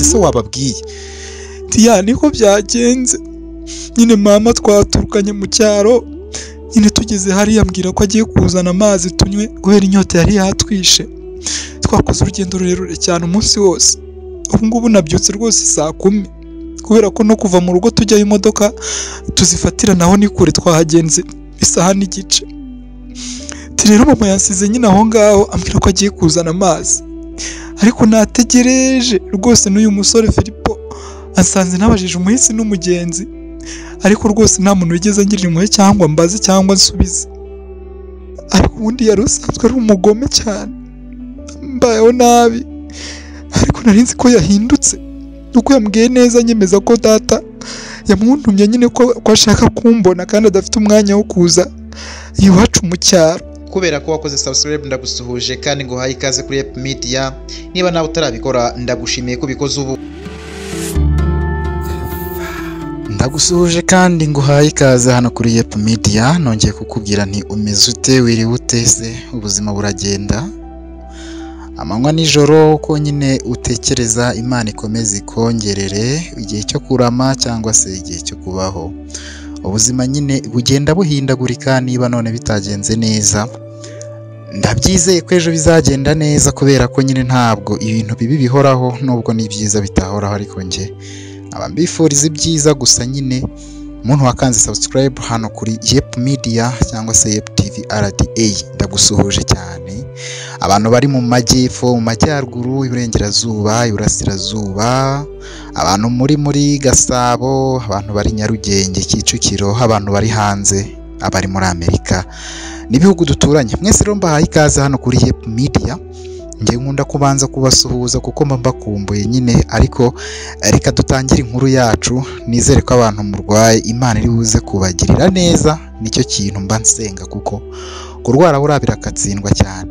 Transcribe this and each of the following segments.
Ese wababwiye? Ya niko byagenze nyine, mama twaturukanye mu cyaro nyine, tugeze hariya ambwira ko agiye kuzana amazi tunywe kubera inyota yari yatwishe. Twakoze urugendo rurerure cyane umunsi wose. Ubu ngubu nabyutse rwose saa 10 kubera ko no kuva mu rugo tujyayo imodoka tuzifatira naho ni kure, twahagenze isaha n'igice. Rero mama yansize nyine aho ngaho ambwira ko agiye kuzana amazi, ariko nategereje rwose n'uyu musore Filipo asanze nabajije umuhisi n'umugenzi, ariko rwose nta muntu wigeze angirira impuhwe cyangwa mbaze cyangwa nsubize. Ariko ubundi yari usanzwe ari umugome cyane, mbayeho nabi, ariko nari nzi ko yahindutse nuko yambwiye neza anyemeza ko data yamuntumye nyine ko ashaka kumbona kandi adafite umwanya wo kuza iwacu mu cyaro. Kubera ko wakoze subscribe ndagusuhuje kandi nguhaye ikaze kuri Yep Media. Niba nawe utarabikora ndagushimiye ko ubikoze ubu. Ndagusuhuje kandi nguhaye ikaze hano kuri Yep Media. Nongeye kukubwira nti umeze ute, wiriwe ute se, ubuzima buragenda amanywa nijoro uko nyine utekereza. Imana ikomeze ikongerere igihe cyo kurama cyangwa se igihe cyo kubaho. Ubuzima nyine bugenda buhindagurika, niba none bitagenze neza ndabyizeye ko ejo bizagenda neza, kubera ko nyine ntabwo ibintu bibi bihoraho nubwo n'ibyiza bitahoraho, ariko njye nkaba mbifuriza ibyiza gusa. Nyine umuntu wakanze subscribe hano kuri Yep Media cyangwa se Yep TV RDA ndagusuhuje cyane. Abantu bari mu majyepfo, mu majyaruguru, iburengerazuba, iburasirazuba, abantu muri Gasabo, abantu bari Nyarugenge, Kicukiro, abantu bari hanze, abari muri Amerika n'ibihugu duturanye, mwese rero mbahaye ikaze hano kuri Yep Media. Njye nkunda kubanza kubasuhuza kuko mba mbakumbuye nyine, ariko reka dutangire inkuru yacu. Nizere ko abantu murwaye Imana iri buze kubagirira neza, nicyo kintu mba nsenga kuko kurwara buriya birakatsindwa cyane.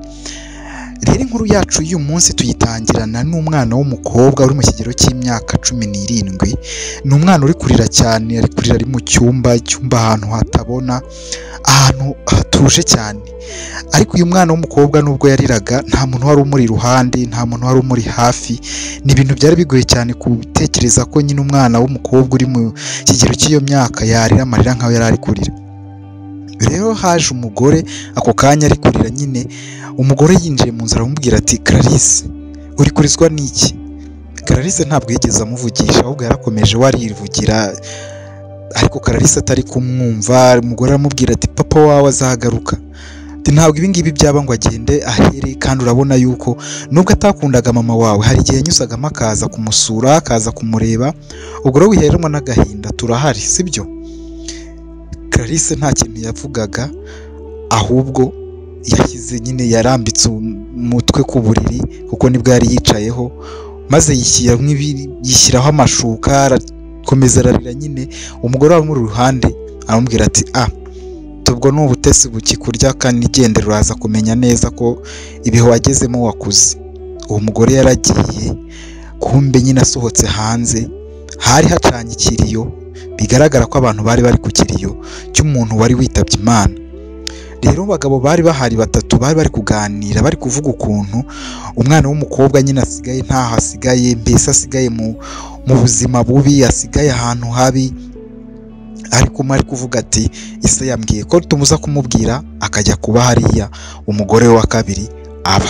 Rero inkuru yacu y'uyu munsi tuyitangirana n'umwana w'umukobwa uri mu kigero cy'imyaka 17. Ni umwana uri kurira cyane, ari kurira ari mu cyumba, icyumba ahantu hatabona, ahantu hatuje cyane. Ariko uyu mwana w'umukobwa nubwo yariraga nta muntu wari umuri iruhande, nta muntu wari umuri hafi. Ni ibintu byari bigoye cyane gutekereza ko nyine umwana w'umukobwa uri mu kigero cy'iyo myaka yarira amarira nkaho yari ari kurira. Rero haje umugore ako kanya ari kurira nyine, umugore yinjiye mu nzira aramubwira ati Clarisse uri kurizwa n'iki? Clarisse ntabwo yigeze amuvugisha, ahubwo yarakomeje we arivugira, ariko Clarisse atari kumwumva. Umugore aramubwira ati papa wawe azagaruka, ati ntabwo ibi ngibi byaba ngo agende ahere, kandi urabona yuko nubwo atakundaga mama wawe hari igihe yanyuzagamo akaza kumusura, akaza kumureba, ubwo rero wihererwa n'agahinda turahari, sibyo? Clarisse nta kintu yavugaga, ahubwo yashyize nyine yarambitse umutwe ku buriri kuko nibwo yari yicayeho, maze yishyiraho amashuka arakomeza ararira nyine. Umugore wari umuri iruhande aramubwira ati tubwo ni ubutesi bukikurya kandi igendera uraza kumenya neza ko ibihe wagezemo wakuze. Uwo mugore yaragiye, kumbe nyine asohotse hanze hari hacanye ikiriyo, bigaragara ko abantu bari bari ku kiriyo cy'umuntu wari witabye Imana. Rero abagabo bari bahari batatu bari bari kuganira, bari kuvuga ukuntu umwana w'umukobwa nyine asigaye ntaho asigaye, mbese asigaye mu buzima bubi, asigaye ahantu habi. Ariko umwe ari kuvuga ati ise yambwiye ko tumuza kumubwira akajya kuba hariya umugore we wa kabiri aba.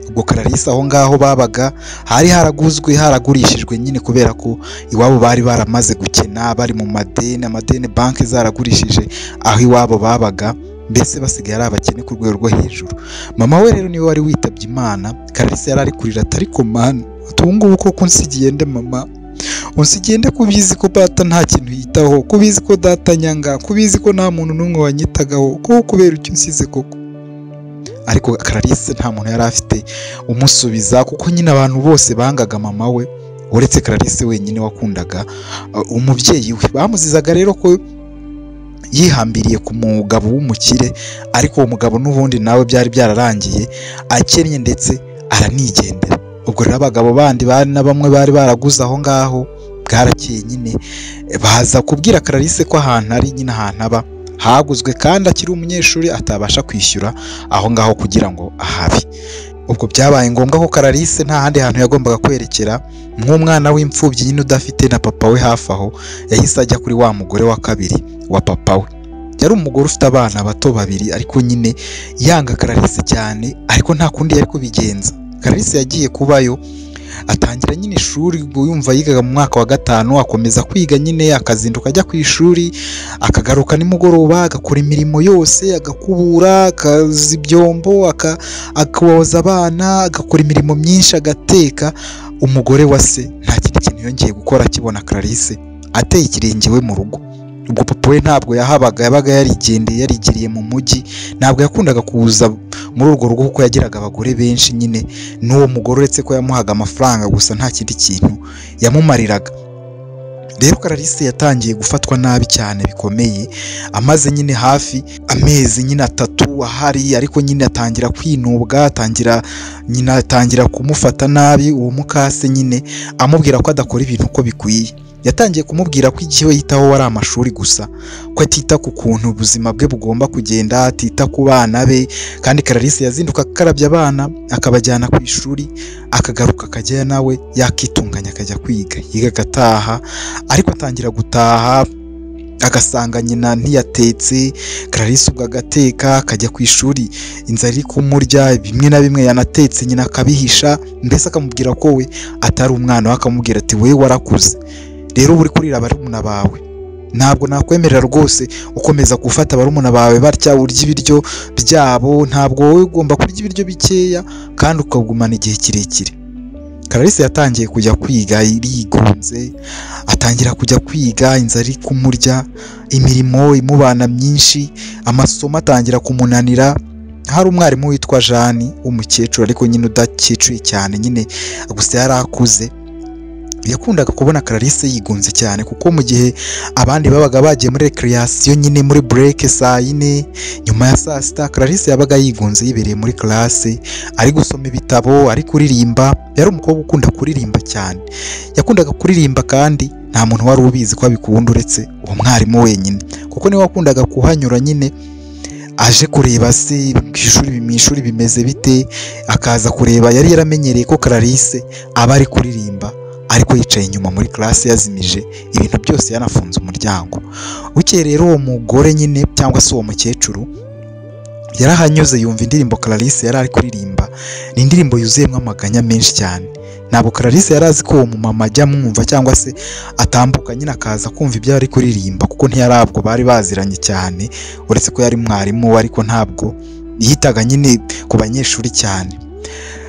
Ubwo Clarisse aho ngaho babaga hari haraguzwe, haragurishijwe nyine kubera ko iwabo bari baramaze gukena, bari mu madeni, amadeni banki zaragurishije aho iwabo babaga, mbese basigaye ari abakene ku rwego rwo hejuru. Mama we rero niwe wari witabye Imana. Clarisse yari ari kurira ati ariko mana, ubu ngubu koko unsigiye nde mama? Unsigiye nde ko ubizi ko data nta kintu yitaho, ko ubizi ko data nyanga, ko ubizi ko nta muntu n'umwe wanyitagaho, ko kubera icyo unsize koko? Ariko Clarisse nta muntu yari afite umusubiza, kuko nyine abantu bose bangaga mama we uretse Clarisse wenyine wakundaga umubyeyi we. Bamuzizaga rero ko yihambiriye ku mugabo w'umukire, ariko uwo mugabo n'ubundi nawe byari byararangiye akennye ndetse aranigendera. Ubwo rero abagabo bandi bari na bamwe bari baraguze aho ngaho bwarakeye nyine, baza kubwira Clarisse ko ahantu ari nyine ahantu aba haguzwe kandi akiri umunyeshuri atabasha kwishyura aho ngaho kugira ngo ahabe. Ubwo byabaye ngombwa ko Clarisse nta handi hantu yagombaga kwerekera, nk'umwana w'imfubyi nyine udafite na papa we hafi aho, yahise ajya kuri wa mugore wa kabiri wa papa we. Yari umugore ufite abana bato babiri ariko nyine yanga Clarisse cyane, ariko nta kundi yari kubigenza. Clarisse yagiye kubayo atangira nyine ishuri, yumva yigaga mu mwaka wa 5, akomeza kwiga nyine, akazinduka ajya ku ishuri, akagaruka nimugoroba, agakora imirimo yose, agakubura, akaza ibyombo, akoza abana, agakora imirimo myinshi, agateka. Umugore wa se nta kindi kintu yongeye gukora akibona Clarisse ateye ikirenge we mu rugo. Ubwo papa we ntabwo yahabaga, yabaga yarigendeye, yarigiriye mu mujyi, ntabwo yakundaga kuza muri urwo rugo kuko yagiraga abagore benshi nyine, n'uwo mugore uretse ko yamuhaga amafaranga gusa nta kindi kintu yamumariraga. Rero Clarisse yatangiye gufatwa nabi cyane bikomeye, amaze nyine hafi amezi nyine 3 ahari, ariko nyine atangira kwinubwa, atangira kumufata nabi uwo mukase nyine, amubwira ko adakora ibintu uko bikwiye. Yatangiye kumubwira ko igihe yitaho wari amashuri gusa, ko atita ku kuntu ubuzima bwe bugomba kugenda, atita ku bana be. Kandi Clarisse yazinduka akarabya abana akabajyana ku ishuri, akagaruka akajya nawe yakitunganya akajya kwiga, yiga agataha. Ariko atangira gutaha agasanga nyina ntiyatetse, Clarisse ubwo agateka akajya ku ishuri, inzara iri kumurya, bimwe na bimwe yanatetse nyina akabihisha, mbese akamubwira ko we atari umwana we, akamubwira ati we warakuze, rero uri kurira barumuna bawe, ntabwo nakwemerera rwose ukomeza gufata barumuna bawe batya, urya ibiryo byabo, ntabwo wowe ugomba kurya ibiryo bikeya kandi ukagumana igihe kirekire. Clarisse yatangiye kujya kwiga yigunze, atangira kujya kwiga inzara iri kumurya, imirimo imubana myinshi, amasomo atangira kumunanira. Hari umwarimu witwa Jeanne w'umukecuru ariko nyine udakecuye cyane nyine, gusa yari akuze. Yakundaga kubona Clarisse yigunze cyane, kuko mu gihe abandi babaga bagiye muri recreation nyine muri break saa 4 nyuma ya saa 6, Clarisse yabaga yigunze yibereye muri classe, ari gusoma ibitabo, ari kuririmba. Yari umukobwa ukunda kuririmba cyane, yakundaga kuririmba kandi nta muntu wari ubizi ko abikunda uretse uwo mwarimu wenyine, kuko niwe wakundaga kuhanyura nyine aje kureba se mu ishuri bimeze bite, akaza kureba. Yari yaramenyereye ko Clarisse aba ari kuririmba ariko yicaye inyuma muri classe yazimije ibintu byose, yanafunze umuryango. Bukeye rero uwo mugore nyine cyangwa se uwo mukecuru yarahanyuze yumva indirimbo Clarisse yari ari kuririmba. Ni indirimbo yuzuyemo amaganya menshi cyane. Ntabwo Clarisse yari azi ko uwo mumama ajya amwumva cyangwa se atambuka nyine akaza kumva ibyo ari kuririmba, kuko ntiyarabwo bari baziranye cyane, uretse ko yari mwarimu ariko ntabwo yitaga nyine ku banyeshuri cyane.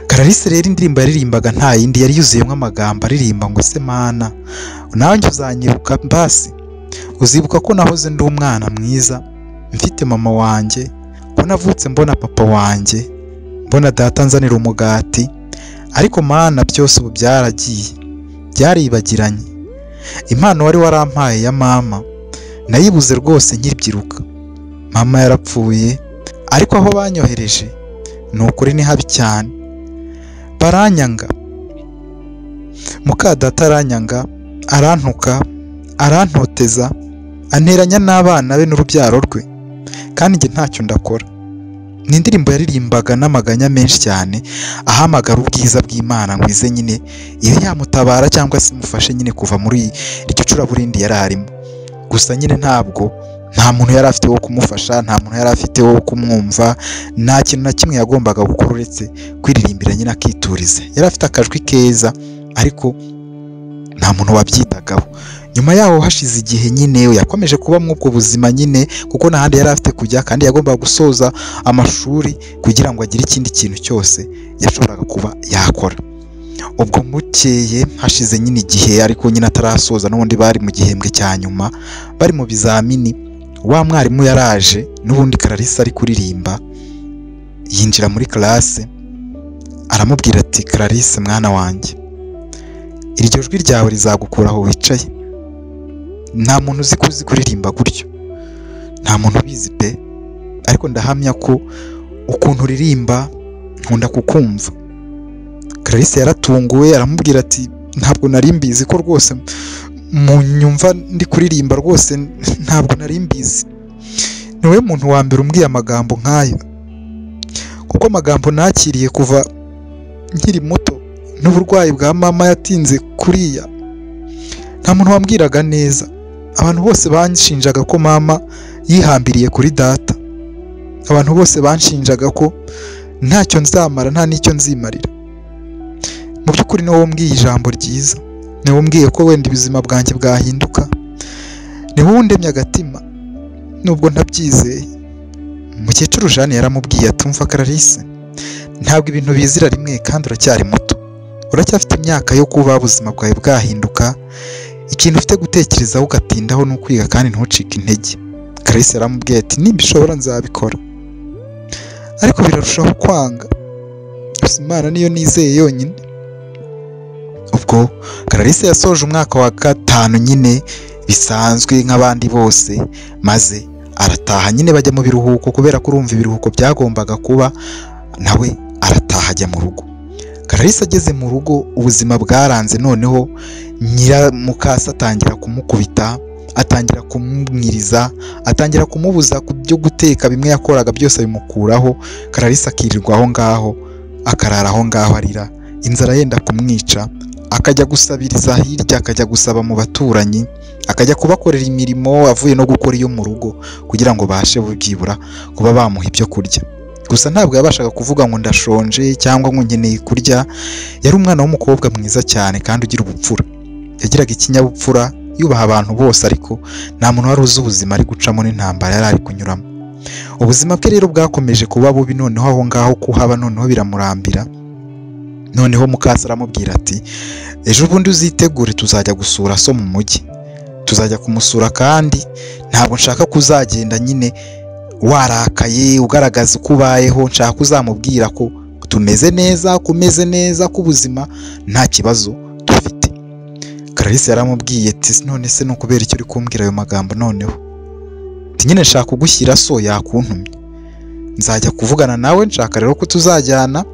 Clarisse rero indirimbo yaririmbaga nta yindi, yari yuzuyemo amagambo aririmba ngo se mana nanjye uzanyibuka, basi uzibuka ko nahoze ndi umwana mwiza, mfite mama wanjye, ko navutse mbona papa wanjye, mbona data nzanira umugati, ariko mana byose ubu byaragiye, byaribagiranye. Impano wari warampaye ya mama nayibuze rwose nkibyiruka, mama yarapfuye, ariko aho banyohereje ni ukuri ni habi cyane, baranyanga, muka data aranyanga, arantuka, arantoteza, anteranya n'abana be n'urubyaro rwe, kandi njye ntacyo ndakora. Ni indirimbo yaririmbaga n'amaganya menshi cyane, ahamagara ubwiza bw'Imana ngo ize nyine iyo yamutabara cyangwa se imufashe nyine kuva muri iryo curaburindi yari arimo. Gusa nyine ntabwo nta muntu yari afite wo kumufasha, nta muntu yari afite wo kumwumva, nta kintu na kimwe yagombaga gukora uretse kwiririmbira nyine akituriza. Yari afite akajwi keza ariko nta muntu wabyitagaho. Nyuma yaho hashize igihe nyine yakomeje kuba muri ubwo buzima nyine, kuko nta handi yari afite kujya, kandi yagombaga gusoza amashuri kugira ngo agire ikindi kintu cyose yashoboraga kuba yakora. Ubwo bukeye hashize nyine igihe ariko nyine atarasoza, n'ubundi bari mu gihembwe cya nyuma, bari mu bizamini, wa mwarimu yaraje n'ubundi Clarisse ari kuririmba, yinjira muri classe aramubwira ati Clarisse mwana wanjye, iryo jwi ryawe rizagukura aho wicaye, nta muntu uzi kuzi kuririmba gutyo, nta muntu ubizi pe, ariko ndahamya ko ukuntu uririmba nkunda kukumva. Clarisse yaratunguwe aramubwira ati ntabwo nari mbizi ko rwose munyumva ndi kuririmba, rwose ntabwo nari mbizi. Niwe muntu wa mbere umbwiye amagambo nk'ayo, kuko amagambo nakiriye kuva nkiri muto n'uburwayi bwa mama yatinze kuriya, nta muntu wambwiraga neza. Abantu bose banshinjaga ko mama yihambiriye kuri data, abantu bose banshinjaga ko ntacyo nzamara nta n'icyo nzimarira. Mu by'ukuri ni wowe umbwiye ijambo ryiza, ni wowe umbwiye ko wenda ubuzima bwanjye bwahinduka, ni wowe undemye agatima nubwo ntabyizeye. Umukecuru Jeanne yaramubwiye ati umva Clarisse, ntabwo ibintu bizira rimwe kandi uracyari muto, uracyafite imyaka yo kuba ubuzima bwawe bwahinduka. Ikintu ufite gutekerezaho ugatindaho ni ukwiga kandi ntucike intege. Clarisse yaramubwiye ati nimbishobora nzabikora, ariko birarushaho kwanga, gusa Imana niyo nizeye yonyine. Ubwo Clarisse yasoje umwaka wa 5 nyine bisanzwe nk'abandi bose, maze arataha nyine bajya mu biruhuko, kubera ko urumva ibiruhuko byagombaga kuba, nawe arataha ajya mu rugo. Clarisse ageze mu rugo ubuzima bwaranze, noneho nyiramukase atangira kumukubita, atangira kumwiriza, atangira kumubuza ku byo guteka bimwe yakoraga byose abimukuraho. Clarisse akirirwa aho ngaho, akarara aho ngaho arira, inzara yenda kumwica, akajya gusabiriza hirya, akajya gusaba mu baturanyi, akajya kubakorera imirimo avuye no gukora iyo mu rugo kugira ngo bashe byibura kuba bamuha ibyo kurya. Gusa ntabwo yabashaga kuvuga ngo ndashonje cyangwa ngo nkeneye kurya. Yari umwana w'umukobwa mwiza cyane kandi ugira ubupfura, yagiraga ikinyabupfura, yubaha abantu bose, ariko nta muntu wari uzi ubuzima ari gucamo n'intambara yari ari kunyuramo. Ubuzima bwe rero bwakomeje kuba bubi, noneho aho ngaho kuhaba noneho biramurambira. Noneho mukase aramubwira ati ejo bundi uzitegure tuzajya gusura so mu mujyi, tuzajya kumusura kandi ntabwo nshaka kuzagenda nyine warakaye ugaragaza uko ubayeho, nshaka kuzamubwira ko tumeze neza, kumeze neza, ko ubuzima nta kibazo dufite. Clarisse yaramubwiye ati none se ni ukubera icyo uri kumbwira ayo magambo noneho? Ati nyine nshaka kugushyira so yakuntumye, nzajya kuvugana nawe, nshaka rero ko tuzajyana,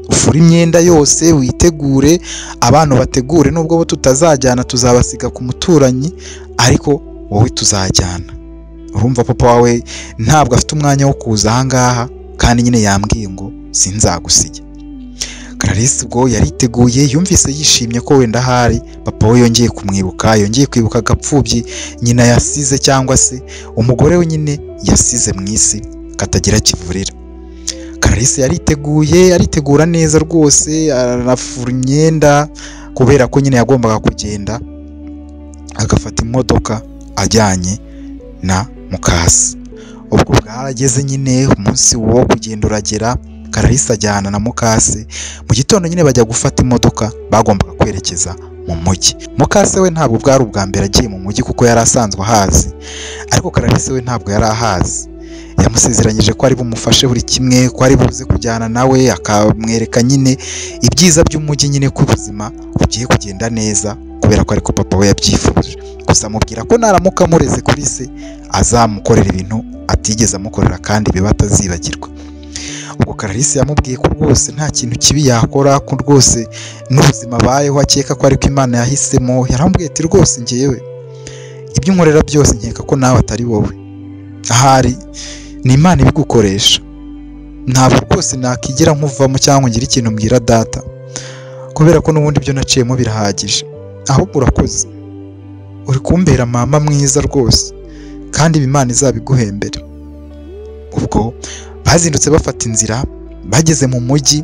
ufure imyenda yose witegure, abantu bategure, nubwo bo tutazajyana tuzabasiga ku muturanyi, ariko wowe tuzajyana. Urumva papa wawe ntabwo afite umwanya wo kuza aha ngaha, kandi nyine yambwiye ngo sinzagusige. Clarisse ubwo yariteguye, yumvise yishimye ko wenda ahari papa we yongeye kumwibuka, yongeye kwibuka agapfubyi nyina yasize cyangwa se umugore we nyine yasize mu isi katagira kivurira. Clarisse yariteguye, aritegura neza rwose, arafura imyenda kubera ko nyine yagombaga kugenda agafata imodoka ajyanye na mukase. Ubwo bwarageze nyine umunsi wo kugenda uragera, Clarisse ajyana na mukase. Mu gitondo nyine bajya gufata imodoka bagombaga kwerekeza mu mujyi. Mukase we ntabwo bwari ubwa mbere agiye mu mujyi kuko yari asanzwe ahazi, ariko Clarisse we ntabwo yari ahazi. Yamusezeranyije ko ari bumufashe buri kimwe, ko ari buze kujyana nawe, akamwereka nyine ibyiza by'umujyi nyine ko ubuzima bugiye kugenda neza kubera ko ariko papa we yabyifuje. Gusa amubwira ko naramuka amureze kuri se azamukorera ibintu atigeze amukorera kandi biba atazibagirwa. Ubwo Clarisse yamubwiye ko rwose nta kintu kibi yakora, ko rwose n'ubuzima abayeho akeka ko ariko Imana yahisemo. Yaramubwiye ati rwose njyewe ibyo unkorera byose nkeka ko nawe atari wowe, ahari ni Imana ibigukoresha, ntabwo rwose nakigera nkuvamo cyangwa ngire ikintu mbwira data, kubera ko n'ubundi ibyo naciyemo birahagije, ahubwo urakoze, uri kumbera mama mwiza rwose, kandi Imana izabiguhembere. Ubwo bazindutse bafata inzira bageze mu mujyi.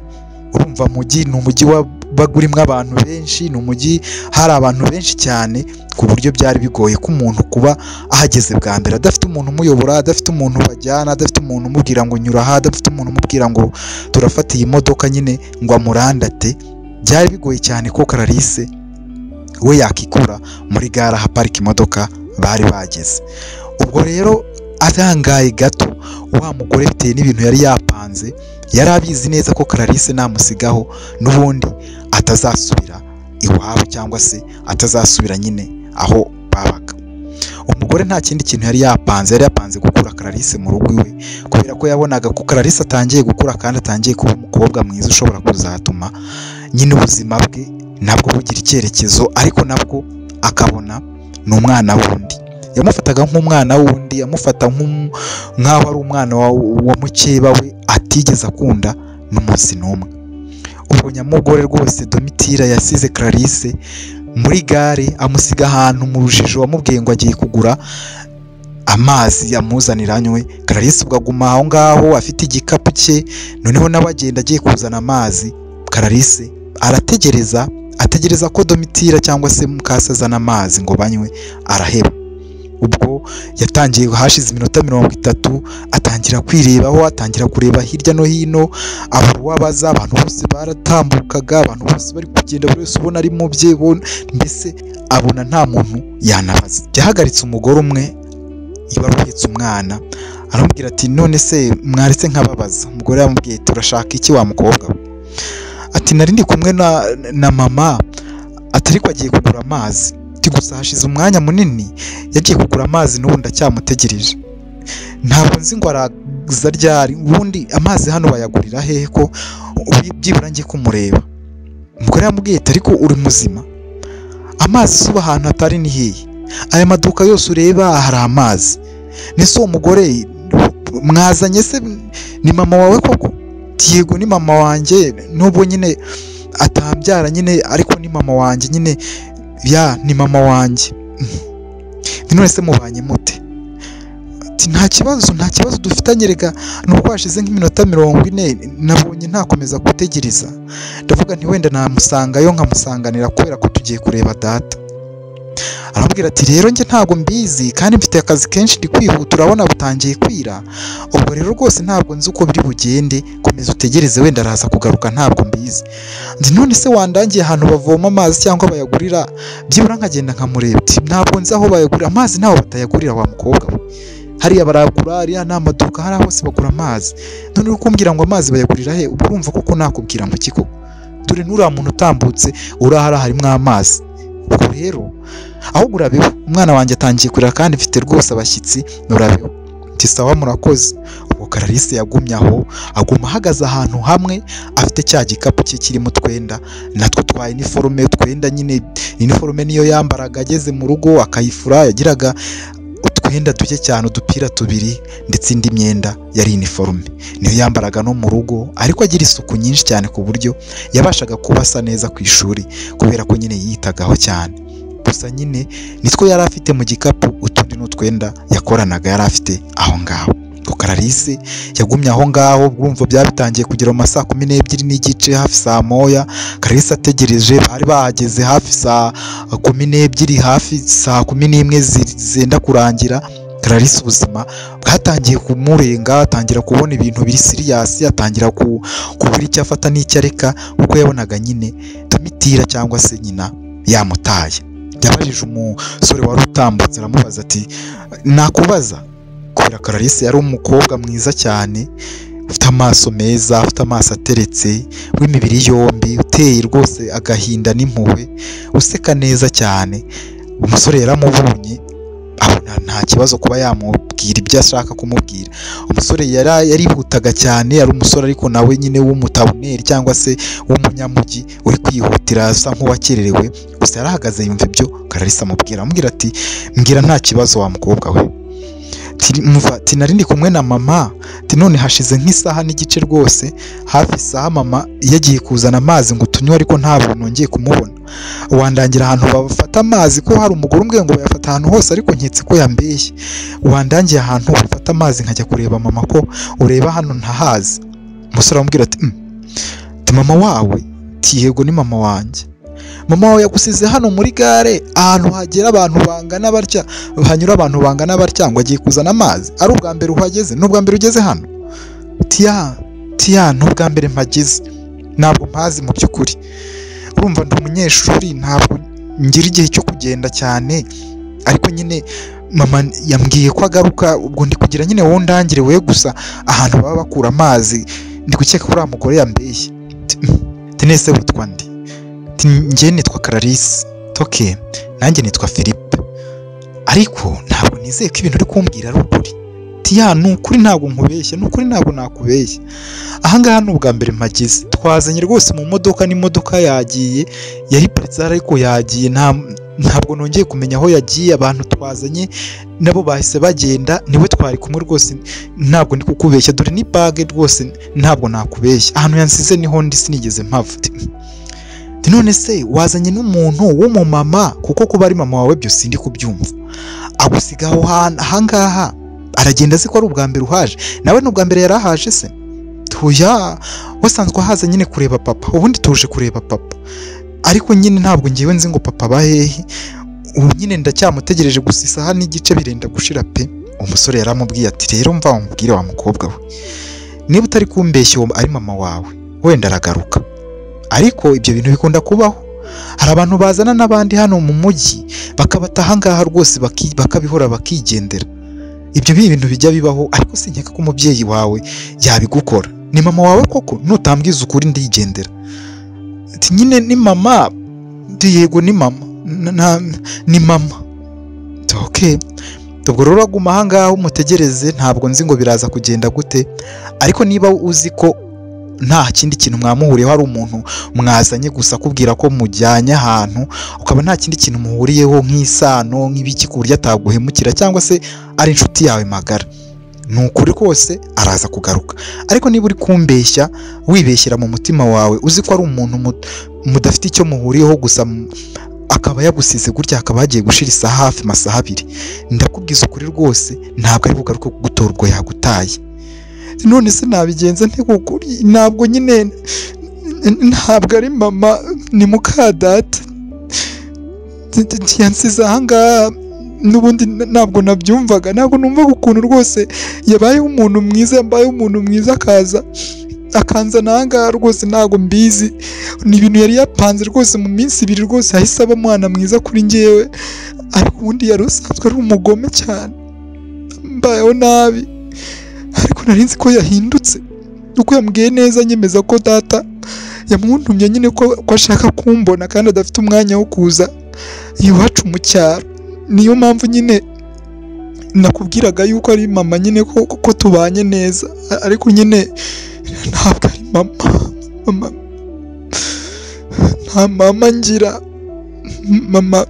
Urumva mujyi ni umujyi wabagurimo abantu benshi, ni umujyi hari abantu benshi cyane, ku buryo byari bigoye ko umuntu kuba ahageze bwa mbere adafite umuntu umuyobora, adafite umuntu bajyana, adafite umuntu umubwira ngo nyura aha, adafite umuntu umubwira ngo turafata iyi modoka nyine ngo amurandate. Byari bigoye cyane ko Clarisse we yakikura muri gare ahaparika imodoka bari bageze. Ubwo rero arangaye gato, wa mugore bitewe n'ibintu yari yapanze, yari abizi neza ko Clarisse namusigaho n'ubundi atazasubira iwabo cyangwa se atazasubira nyine aho babaga. Umugore nta kindi kintu yari yapanze, yari yapanze gukura Clarisse mu rugo iwe, kubera ko yabonaga ko Clarisse atangiye gukura kandi atangiye kuba umukobwa mwiza ushobora kuzatuma nyine ubuzima bwe nabwo bugira icyerekezo, ariko nabwo akabona ni umwana wundi. Yamufataga nk'umwana wundi, amufata nk'aho ari umwana wa mukeba we atigeze akunda n'umunsi n'umwe. Ubwo nyamugore rwose Domitira yasize Clarisse muri gare, amusiga ahantu mu rujijo, amubwiye ngo agiye kugura amazi amuzanira anywe. Clarisse ubwo aguma aho ngaho afite igikapu cye, noneho nawe agenda agiye kuzana amazi. Clarisse arategereza, ategereza ko Domitira cyangwa se mukase azana amazi ngo banywe, araheba. Ubwo yatangiye, hashize iminota 30, atangira kwirebaho, atangira kureba hirya no hino, abura uwabaza. Abantu bose baratambukaga, abantu bose bari kugenda, buri wese ubona ari mu bye, mbese abona nta muntu yanabaza. Yahagaritse umugore umwe wari uhetse umwana, aramubwira ati none se mwaretse nkababaza. Umugore yamubwiye ati urashaka iki wa mukobwa we? Ati nari ndi kumwe na mama, ati ariko agiye kugura amazi, ati gusa hashize umwanya munini yagiye kugura amazi n'ubu ndacyamutegereje, ntabwo nzi ngo araza ryari, ubundi amazi hano bayagurira hehe ko byibura ngiye kumureba. Umugore yamubwiye ati ariko uri muzima, amazi si uba ahantu hatari ni hehe? Aya maduka yose ureba hari amazi. Nese uwo mugore mwazanye se ni mama wawe koko? Yego ni mama wanjye, nubwo nyine atambyara nyine, ariko ni mama wanjye nyine, ya ni mama wanjye. None se mubanye mute? Ati nta kibazo, nta kibazo dufitanye, rega nuko hashize nk'iminota 40 nabonye ntakomeza gutegereza, ndavuga nti wenda namusangayo nkamusanganira kubera ko tugiye kureba data. Aramubwira ati rero njye ntabwo mbizi kandi mfite akazi kenshi ndi kwihuta, urabona butangiye kwira, ubwo rero rwose ntabwo nzi uko biri bugende, komeza utegereze wenda araza kugaruka ntabwo mbizi. Ndi none se wandangiye ahantu bavoma amazi cyangwa bayagurira, byibura nkagenda nkamureba. Ati ntabwo nzi aho bayagurira amazi, ntaho batayagurira wa mukobwa we, hariya baragura, hariya ni amaduka, hariya hose bagura amazi, none uri kumbwira ngo amazi bayagurira he? Ubwo urumva koko nakubwira ngo iki koko? Dore n'uriya muntu utambutse urahara harimo amazi. Ubwo rero ahubwo urabeho, umwana wanjye atangiye kurira kandi mfite rwose abashyitsi, nurabeho. Ati sawa murakoze. Ubwo Clarisse yagumye aho, aguma ahagaze ahantu hamwe afite cya gikapu cye kirimo utwenda, natwo twa iniforume, utwenda nyine iniforume niyo yambaraga ageze mu rugo akayifura, yagiraga utwenda duke cyane, udupira tubiri ndetse indi myenda yari iniforume niyo yambaraga no mu rugo, ariko agira isuku nyinshi cyane ku buryo yabashaga kuba asa neza ku ishuri kubera ko nyine yitagaho cyane. Gusa nyine nitwo yari afite mu gikapu, utundi n'utwenda yakoranaga yari afite aho ngaho. Clarisse yagumye aho ngaho, urumva byabitangiye kugera mu masaa 12:30, hafi saa 1. Clarisse ategereje, bari bahageze hafi saa 12, hafi saa 11 zenda kurangira. Clarisse ubuzima bwatangiye kumurenga, atangira kubona ibintu biri serious, atangira kubura icyo afata n'icyo areka, kuko yabonaga nyine Domitira cyangwa se nyina yamutaye. Yabajije umusore wari utambutse, aramubaza ati nakubaza? Kubera Clarisse yari umukobwa mwiza cyane, ufite amaso meza, ufite amaso ateretse, w'imibiri yombi, uteye rwose agahinda n'impuhwe, useka neza cyane. Umusore yaramubonye abona nta kibazo kuba yamubwira ibyo ashaka kumubwira. Umusore yarihutaga cyane, yari umusore ariko nawe nyine w'umutabuneri cyangwa se w'umunyamujyi uri kwihutira asa nk'uwakererewe. Gusa yarahagaze yumva ibyo Clarisse amubwira, amubwira ati mbwira nta kibazo wa mukobwa we, ati nari ndi kumwe na mama, ati none hashize nk'isaha n'igice rwose, hafi isaha mama yagiye kuzana amazi ngo tunywe, ariko ntabwo nongeye kumubona. Wandangira ahantu bafata amazi, ko hari umugore umbwiye ngo bayafata ahantu hose, ariko nketse ko yambeshye. Wandangiye ahantu bafata amazi nkajya kureba mama, ko ureba hano ntahazi. Umusore aramubwira ati mama wawe? Ati yego ni mama wanjye. Mama wawe yagusize hano muri gare, ahantu hagera abantu bangana batya, hanyura abantu bangana batya, ngo agiye kuzana amazi, ari ubwa mbere uhageze? Ni ubwa mbere ugeze hano? Tiya ni ubwa mbere mpageze, ntabwo mpazi mu by'ukuri, urumva ndi umunyeshuri ntabwo ngira igihe cyo kugenda cyane, ariko nyine mama yambwiye ko agaruka, ubwo ndi kugira nyine wowe undangire we gusa ahantu baba bakura amazi, ndi gukeka ko uriya mugore yambeshye. Nese witwa nde? Njye nitwa Clarisse. Toke, nanjye nitwa Philippe, ariko ntabwo nizeye ko ibintu uri kumbwira ari ukuri. Tiya ni ukuri, ntabwo nkubeshya, ni ukuri ntabwo nakubeshya, ahangaha ni ubwa mbere mpageze, twazanye rwose mu modoka, n'imodoka yagiye yari paritse ariko yagiye, nta Ntabwo nongeye kumenya aho yagiye, abantu twazanye nabo bahise bagenda, niwe twari kumwe rwose, ntabwo ndi kukubeshya, dore ni bage rwose, ntabwo nakubeshya, ahantu yansize niho ndi, sinigeze mpava. None se wazanye n'umuntu w'umumama, kuko kuba ari mama wawe byo sindi kubyumva, agusiga aho ahangaha aragenda azi ko ari ubwa mbere uhaje, nawe ni ubwa mbere yari ahaje se? Tuya wasanzwe ahaza nyine kureba papa, ubundi tuje kureba papa, ariko nyine ntabwo ngewe nzi ngo papa aba hehe, ubu nyine ndacyamutegereje gusa isaha n'igice birenda gushira pe. Umusore yaramubwiye ati rero mva umubwire wa mukobwa we, niba utari kumbeshya uwo ari mama wawe wenda aragaruka, ariko ibyo bintu bikunda kubaho, hari abantu bazana n'abandi hano mu mujyi bakabata ahangaha rwose bakabihora bakigendera, ibyo bintu bijya bibaho, ariko sinkeka ko umubyeyi wawe yabigukora, ni mama wawe koko, nutambwiza ukuri ndigendera. Ati nyine ni mama, yego ni mama, ni mama. Okay, ubwo rero uraguma ahangaha umutegereze, ntabwo nzi ngo biraza kugenda gute, ariko niba uzi ko nta kindi kintu mwamuhuriyeho, ari umuntu mwazanye gusa akubwira ko mujyanye ahantu, ukaba nta kindi kintu muhuriyeho nk'isano nk'ibiki ku buryo ataguhemukira cyangwa se ari inshuti yawe magara, ni ukuri kose araza kugaruka. Ariko niba uri kumbeshya wibeshyera mu mutima wawe uzi ko ari umuntu mudafite icyo muhuriyeho gusa akaba yagusize gutya, akaba hagiye gushira isaha hafi masaha abiri, ndakubwiza ukuri rwose ntabwo ari bugaruke kugutora ubwo yagutaye. None se nabigenza nte kuko ntabwo nyine ntabwo ari mama, ni mukadata yansize ahangaha, n'ubundi ntabwo nabyumvaga, ntabwo numvaga ukuntu rwose yabayeho umuntu mwiza, yambayeho umuntu mwiza akaza akanzana ahangaha rwose, ntabwo mbizi, ni ibintu yari yapanze rwose mu minsi ibiri rwose yahise aba umwana mwiza kuri njyewe, ariko ubundi yari usanzwe ari umugome cyane, mbayeho nabi, ariko nari nzi ko yahindutse, uko yambwiye neza nyemeza ko data yamuntumye nyine ko ashaka kumbona kandi adafite umwanya wo kuza iwacu mu cyaro, niyo mpamvu nyine nakubwiraga yuko ari mama nyine ko tubanye neza, ariko nyine ntabwo ari mama, mama nta mama ngira, mama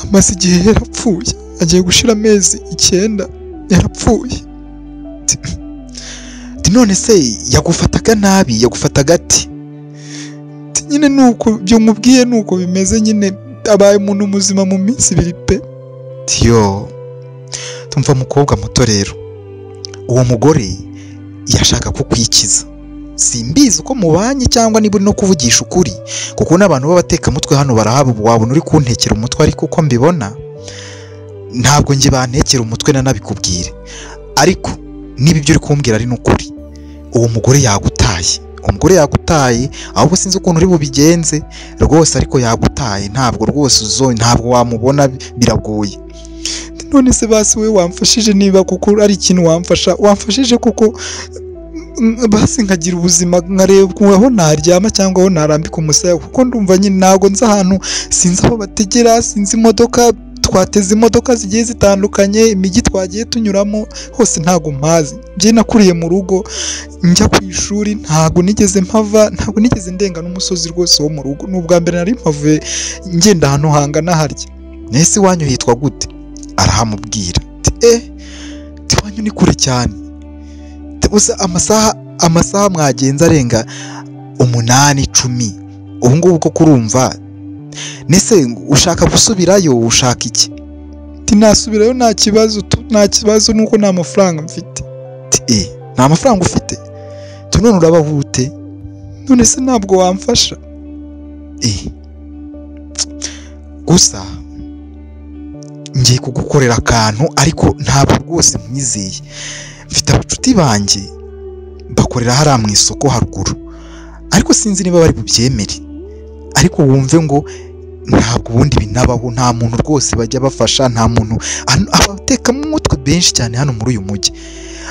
amaze igihe yarapfuye, agiye gushira amezi 9 yarapfuye. None se yagufataga nabi, yagufataga ati? Nyine nuko byo mubwiye nuko bimeze nyine, abaye umuntu muzima mu minsi ibiri pe. Tiyo tumva mukobwa muto rero, uwo mugore yashaka kukwikiza, simbizi uko mubanye cyangwa niba uri no kuvugisha ukuri, kuko n'abantu b'abatekamutwe hano barahaba, wabona uri kuntekera umutwe, ariko uko mbibona ntabwo njye bantekera umutwe nanabikubwire, ariko niba ibyo uri kumbwira ari n'ukuri, uwo mugore yagutaye, umugore yagutaye, ahubwo sinzi ukuntu uri bubigenze rwose, ariko yagutaye, ntabwo rwose uzo, ntabwo wamubona, biragoye. None se basi we wamfashije, niba kuko ari ikintu wamfasha, wamfashije kuko basi nkagira ubuzima, nkareba aho naryama cyangwa aho narambika umusaya, kuko ndumva nyine ntabwo nzi ahantu, sinzi aho bategera, sinzi imodoka, twateze imodoka zigiye zitandukanye, imijyi twagiye tunyuramo hose ntabwo mpazi, njye nakuriye mu rugo njya ku ishuri ntabwo nigeze mpava, ntabwo nigeze ndenga n'umusozi rwose wo mu rugo, ni ubwa mbere nari mpavuye ngenda ahantu hangana harya. Nese iwanyu hitwa gute? Arahamubwira ati iwanyu ni kure cyane, gusa amasaha mwagenza arenga 8, 10 ubu ngubu ko kurumva. Nese ushaka gusubirayo, ushaka iki? Nasubirayo nta kibazo, nta kibazo nuko nta mafaranga mfite. Nta mafaranga ufite? None urabaho ute? None se ntabwo wamfasha? Gusa ngiye kugukorera akantu, ariko ntabwo rwose nkwizeye, mfite abacuti banjye bakorera hariya mu isoko haruguru, ariko sinzi niba bari bubyemere, ariko wumve ngo ntabwo ubundi binabaho, nta muntu rwose bajya bafasha, nta muntu, abatekamo umutwe benshi cyane hano muri uyu mujyi.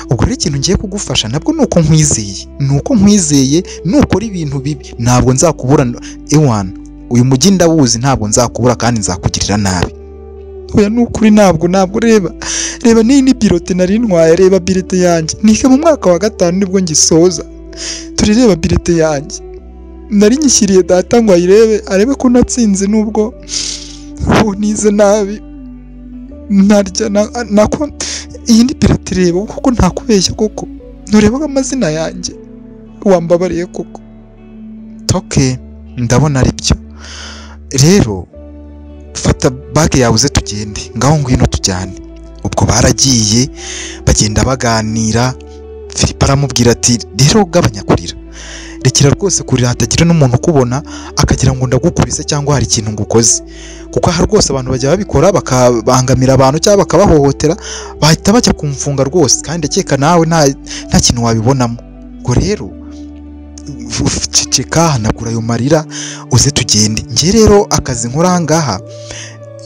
Ubwo rero ikintu ngiye kugufasha nabwo nuko nkwizeye, nuko nkwizeye, nukora ibintu bibi ntabwo nzakubura, ewana uyu mujyi ndawuzi, ntabwo nzakubura kandi nzakugirira nabi. Oya nukuri ntabwo reba reba ni birote nari ntwaye, reba birete yanjye, niga mu mwaka wa 5 nibwo ngisoza, turireba birete yanjye nari nyishyiriye data ngo ayirebe arebe ko natsinze, nubwo Ubu nize nabi narya nako iyi ni pirate, reba kuko ntakubeshya koko, ntureba amazina yanjye, wambabariye koko. Toke ndabona ari byo rero, fata bage yawe uze tugende, ngaho ngwino tujyane. Ubwo baragiye bagenda baganira. Filipo aramubwira ati rero gabanya kurira, rekera rwose kurira, hatagira n'umuntu ukubona akagira ngo ndagukubise cyangwa hari ikintu ngukoze, kuko aha rwose abantu bajya babikora bakabangamira abantu cyangwa bakabahohotera, bahita bajya kumfunga rwose, kandi ndakeka nawe nta kintu wabibonamo. Ubwo rero ceceka, hanagura ayo marira uze tugende. Njye rero akazi nkora aha ngaha,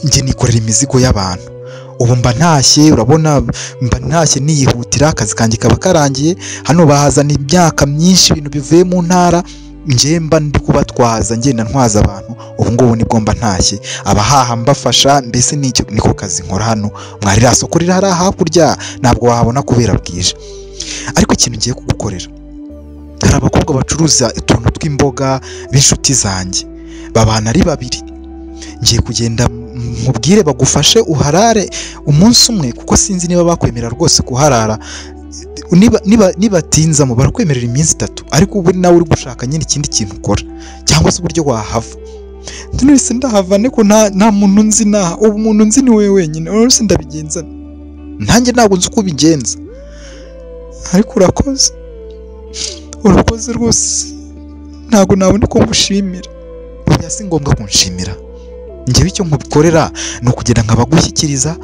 njye nikorera imizigo y'abantu, ubu mba ntashye, urabona mba ntashye niyihutira, akazi kanjye kaba karangiye. Hano bahazana imyaka myinshi, ibintu bivuye mu ntara, njye mba ndi kubatwaza, ngenda ntwaza abantu. Ubu ngubu nibwo mba ntashye, abahaha mbafasha, mbese nicyo niko kazi nkora hano. Mwari ririya soko riri hariya hakurya ntabwo wahabona kubera bwije, ariko ikintu ngiye kugukorera, hari abakobwa bacuruza utuntu tw'imboga b'inshuti zanjye, babana ari babiri, ngiye kugenda nkubwire bagufashe uharare umunsi umwe, kuko sinzi niba bakwemera rwose kuharara. Nibatinzamo barakwemerera iminsi 3, ariko ubu nawe uri gushaka nyine ikindi kintu ukora cyangwa se uburyo wahava. None ndahava niko nta muntu nzi naha, ubu umuntu nzi ni wowe wenyine, none se ndabigenza nanjye ntabwo nzi uko ubigenza. Ariko urakoze, urakoze rwose, ntabwo nabona uko ngushimira. Oya si ngombwa kunshimira, njyewe icyo nkubikorera ni ukugenda nkabagushyikiriza,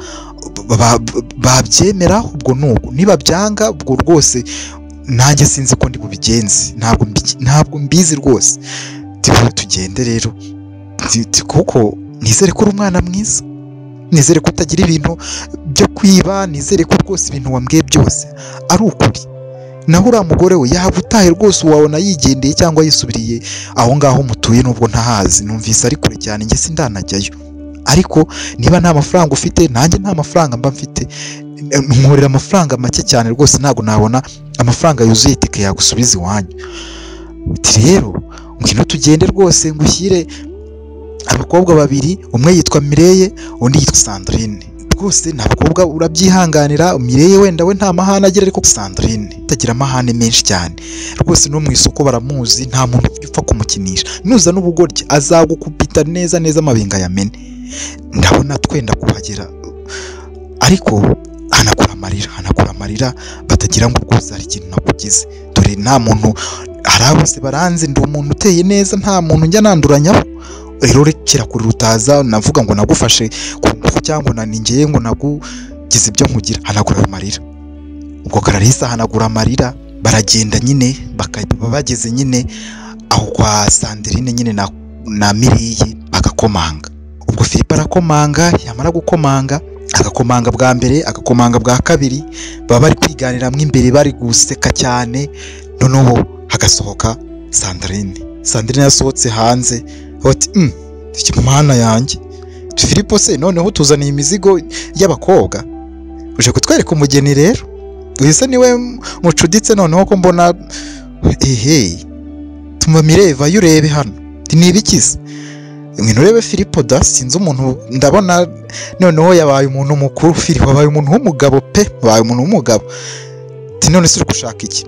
babyemera ubwo nuko, niba byanga ubwo rwose nanjye sinzi ko ndi bubigenze, ntabwo mbizi rwose. Tugende rero, kuko nizere ko uri umwana mwiza, nizere ko utagira ibintu byo kwiba, nizere ko rwose ibintu wambwiye byose ari ukuri. Naho uriya mugore we yaba utahe rwose wabona yigendeye cyangwa yisubiriye aho ngaho mutuye, nubwo ntahazi, numvise ari kure cyane, njye sindanajyayo. Ariko niba nta mafaranga ufite, nanjye nta mafaranga mba mfite, nkorera amafaranga make cyane rwose, ntabwo nabona amafaranga yuzuye itike yagusubiza iwanyu. Uti rero ngwino tugende rwose ngushyire abakobwa babiri, umwe yitwa Mireye undi yitwa Sandrine. Rwose ni abakobwa urabyihanganira, Mireye wenda we nta mahane agira, ariko Sandrine atagira amahane menshi cyane rwose, no mu isoko baramuzi, nta muntu upfa kumukinisha, nuza n'ubugoryi azagukupita neza neza amabinga yamene. Ndabona twenda kuhagera, ariko hanakura amarira, hanakura amarira, batagira ngo rwose hari ikintu nakugize. Dore nta muntu, hari bose baranzi, ndi umuntu uteye neza, nta muntu njya nanduranyaho. Rero rekera kuri rutaza navuga ngo nagufashe ku ngufu cyangwa naningeye ngo nagugize ibyo nkugira. Hanagura amarira, ubwo Kararisa hanagura amarira, baragenda nyine, bakaba bageze nyine aho kwa Sandrine nyine na Mireye, bagakomanga. Ubwo Filipo arakomanga, yamara gukomanga agakomanga bwa mbere, agakomanga bwa kabiri, baba bari kwiganiramo imbere bari guseka cyane. Noneho hagasohoka Sandrine. Sandrine yasohotse hanze ati mana yanjye Filipo se noneho tuzaniye imizigo y'abakobwa, uje kutwereka umugeni rero, uyu se niwe mucuditse noneho ko mbona ehe, tuma Mireva yurebe hano ni ibikize, ngwino urebe Filipo da, sinzi umuntu ndabona noneho yabaye umuntu mukuru. Filipo abaye umuntu w'umugabo pe, abaye umuntu w'umugabo. Ati none se uri gushaka iki?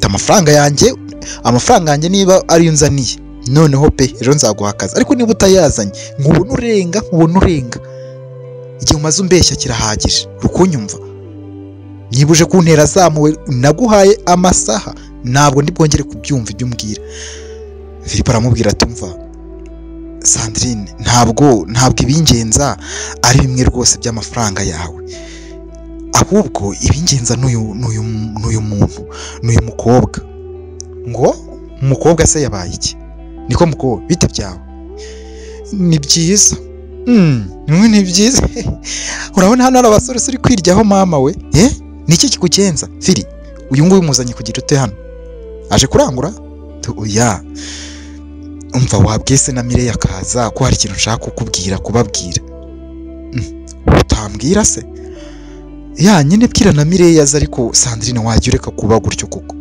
Amafaranga yanjye, amafaranga yanjye niba ariyo nzaniye noneho pe ejo nzaguha akazi, ariko niba utayazanye nkubona urenga, nkubona urenga, igihe umaze umbeshya kirahagije, urukunyumva? Niba uje kuntera zamuwe, naguhaye amasaha, ntabwo ndi bwongere kubyumva ibyo umbwira. Filipo aramubwira ati umva Sandrine, ntabwo ibingenza ari bimwe rwose by'amafaranga yawe, ahubwo ibingenza n'uyu muntu, n'uyu mukobwa. Ngo umukobwa se yabaye iki? Niko mukobwa bite byawe? Ni byiza. Ni byiza. Urabona hano hari abasore uri kwiryaho mama we. Niki kikugenza? Fili, uyu nguyu muzanye kugira ute hano? Aje kurangura? Oya. Umva wabwese na Mireye akaza ko hari ikintu nshaka kukubwira, kubabwira. Utambwira se? Ya nyine bwira na Mireye aza, ariko Sandrine wajya ureka kuba gutyo koko.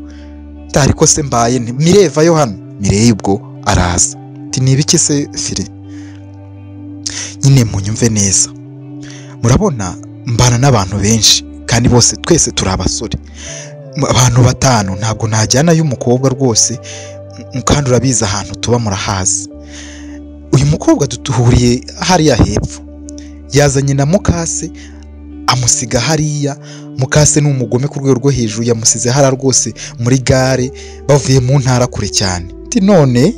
Ariko se mbaye nti Mireye vayo hano. Mireye ubwo araza. Ati ni ibiki se Fili? Nyine munyumve neza, murabona mbana n'abantu benshi kandi bose twese turi abasore, abantu 5 ntabwo najyana y'umukobwa rwose, kandi urabizi ahantu tuba murahazi. Uyu mukobwa dutuhuriye hariya hepfo, yazanye na mukase amusiga hariya. Mukase ni umugome ku rwego rwo hejuru, yamusize hariya rwose muri gare bavuye mu ntara kure cyane. Ati none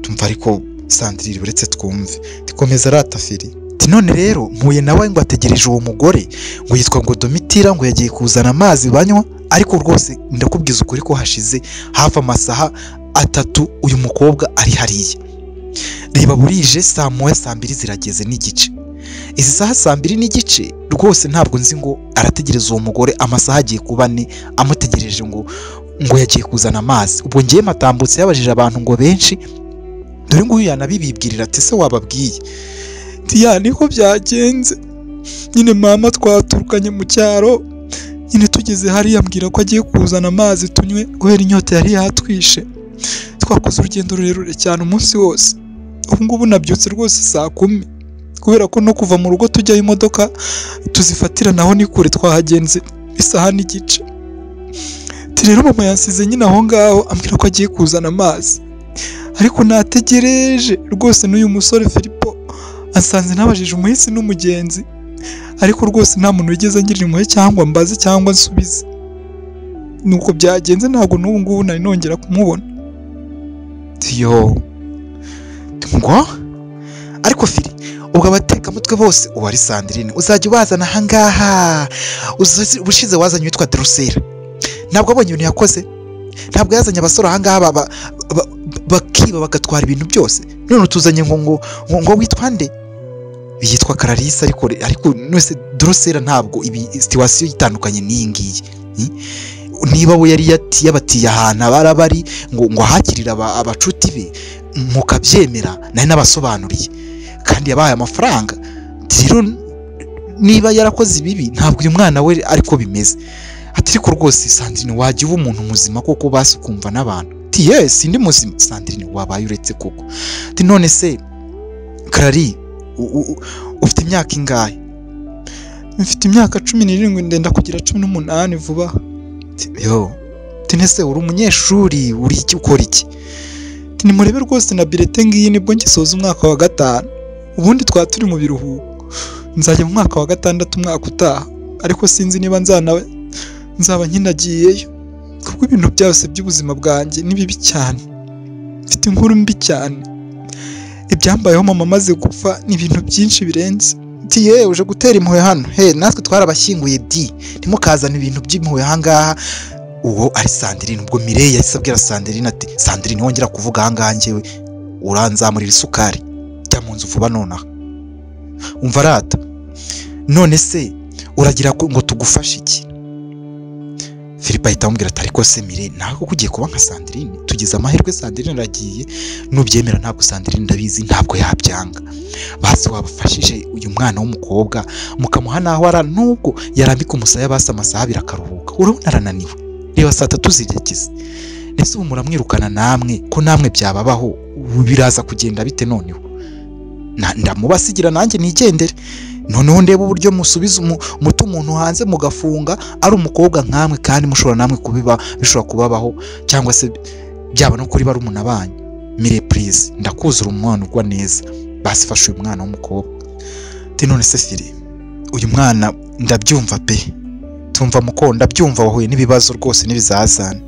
tumva ariko Sandrine uretse twumve, tikomeza arata Fili. Ati none rero mpuye nawe ngo ategereje uwo mugore ngo yitwa ngo Domitira, ngo yagiye kuzana amazi banywa, ariko rwose ndakubwiza ukuri ko hashize hafi amasaha 3 uyu mukobwa ari hariya. Reba burije saa 1 saa 2 zirageze n'igice. Izi saha saa 2 n'igice rwose ntabwo nzi ngo arategereza uwo mugore, amasaha agiye kuba 4 amutegereje ngo yagiye kuzana amazi. Ubwo ngiye matambutse yabajije abantu ngo benshi, dore nguyu yanabibibwirira ati se wababwiye? Ati niko byagenze nyine, mama twaturukanye mu cyaro nyine, tugeze hariya ambwira ko agiye kuzana amazi tunywe guhera inyota yari yatwishe. Twakoze urugendo rurerure cyane umunsi wose. Ubu ngubu nabyutse rwose saa 10 kubera ko no kuva mu rugo tujyayo imodoka tuzifatira naho ni kure, twahagenze isaha n'igice. Rero mama yansize nyine aho ngaho ambwira ko agiye kuzana amazi, ariko nategereje rwose n'uyu musore Filipo asanze nabajije umuhisi n'umugenzi, ariko rwose nta muntu wigeze angirira impuhwe cyangwa mbaze cyangwa nsubize. Nuko byagenze, ntabwo n'ubu ngubu nari nongera kumubona. Yo ngo ariko Fili, ubwo abatekamutwe bose uwari Sandrine uzajya ubazana ahangaha. Ubushize wazanye witwa Drusera, ntabwo abonye ibintu yakoze, ntabwo yazanye abasore ahangaha bakiba bagatwara ibintu byose, none utuzanye ngo ngo witwa nde? Yitwa Clarisse, ariko nose Drusera ntabwo ibi situation itandukanye n'iyi ngiyi. Niba we yari yabatiye ahantu abarabari ngo ahakirira abacuti be mukabyemera, nari nabasobanuriye kandi yabahaye amafaranga. Rero niba yarakoze ibibi ntabwo uyu mwana we ariko bimeze. Ati ariko rwose Sandrine wajya uba umuntu muzima koko, basi ukumva n'abantu. Ati yes ndi muzima. Sandrine wabaye uretse koko. Ati none se Clary ufite imyaka ingahe? Mfite imyaka 17 ndenda kugira 18 vuba. Yo ati nese uri umunyeshuri, uri iki, ukora iki? Ati nimurebe rwose na bilete ngiyi nibwo ngisoza umwaka wa 5, ubundi twa turi mu biruhuko, nzajya mu mwaka wa 6 umwaka utaha, ariko sinzi niba nzaba nkinagiyeyo kuko ibintu byose by'ubuzima bwanjye ni bibi cyane. Mfite inkuru mbi cyane, ibyambayeho mama amaze gupfa ni ibintu byinshi birenze. Ati ye uje gutera impuhwe hano, he natwe twarabashyinguye di, ntimukazana ibintu by'impuhwe ahangaha. Uwo ari Sandrine. Ubwo Mireille yahise abwira Sandrine ati Sandrine wongera kuvuga ahangaha njyewe uranzamurira isukari, jya mu nzu vuba nonaha. Umva rata, none se uragira ngo tugufashe iki? Filipo ahita amubwira ati ariko se Mireille nawe kuko ugiye kuba nka Sandrine, tugize amahirwe Sandrine aragiye, nubyemera ntabwo Sandrine ndabizi ntabwo yabyanga, basi wabafashije uyu mwana w'umukobwa mukamuha naho ara, nubwo yarambika umusaya basi amasaha abiri akaruhuka, urabona arananiwe, reba saa 3 zirageze, ndetse ubu muramwirukana namwe ko namwe byababaho, biraza kugenda bite noneho? Ndamubasigira nanjye nigendere, noneho ndebe uburyo musubiza umutu umuntu hanze mugafunga ari umukobwa nkamwe, kandi mushobora namwe kubiba bishobora kubabaho cyangwa se byaba no kuri barumuna banyu. Mire please ndakuzura umwana ugwa neza, basi fasha uyu mwana w'umukobwa. Ati none se Fili, uyu mwana ndabyumva pe, tumva muko ndabyumva wahuye n'ibibazo rwose n'ibizazane,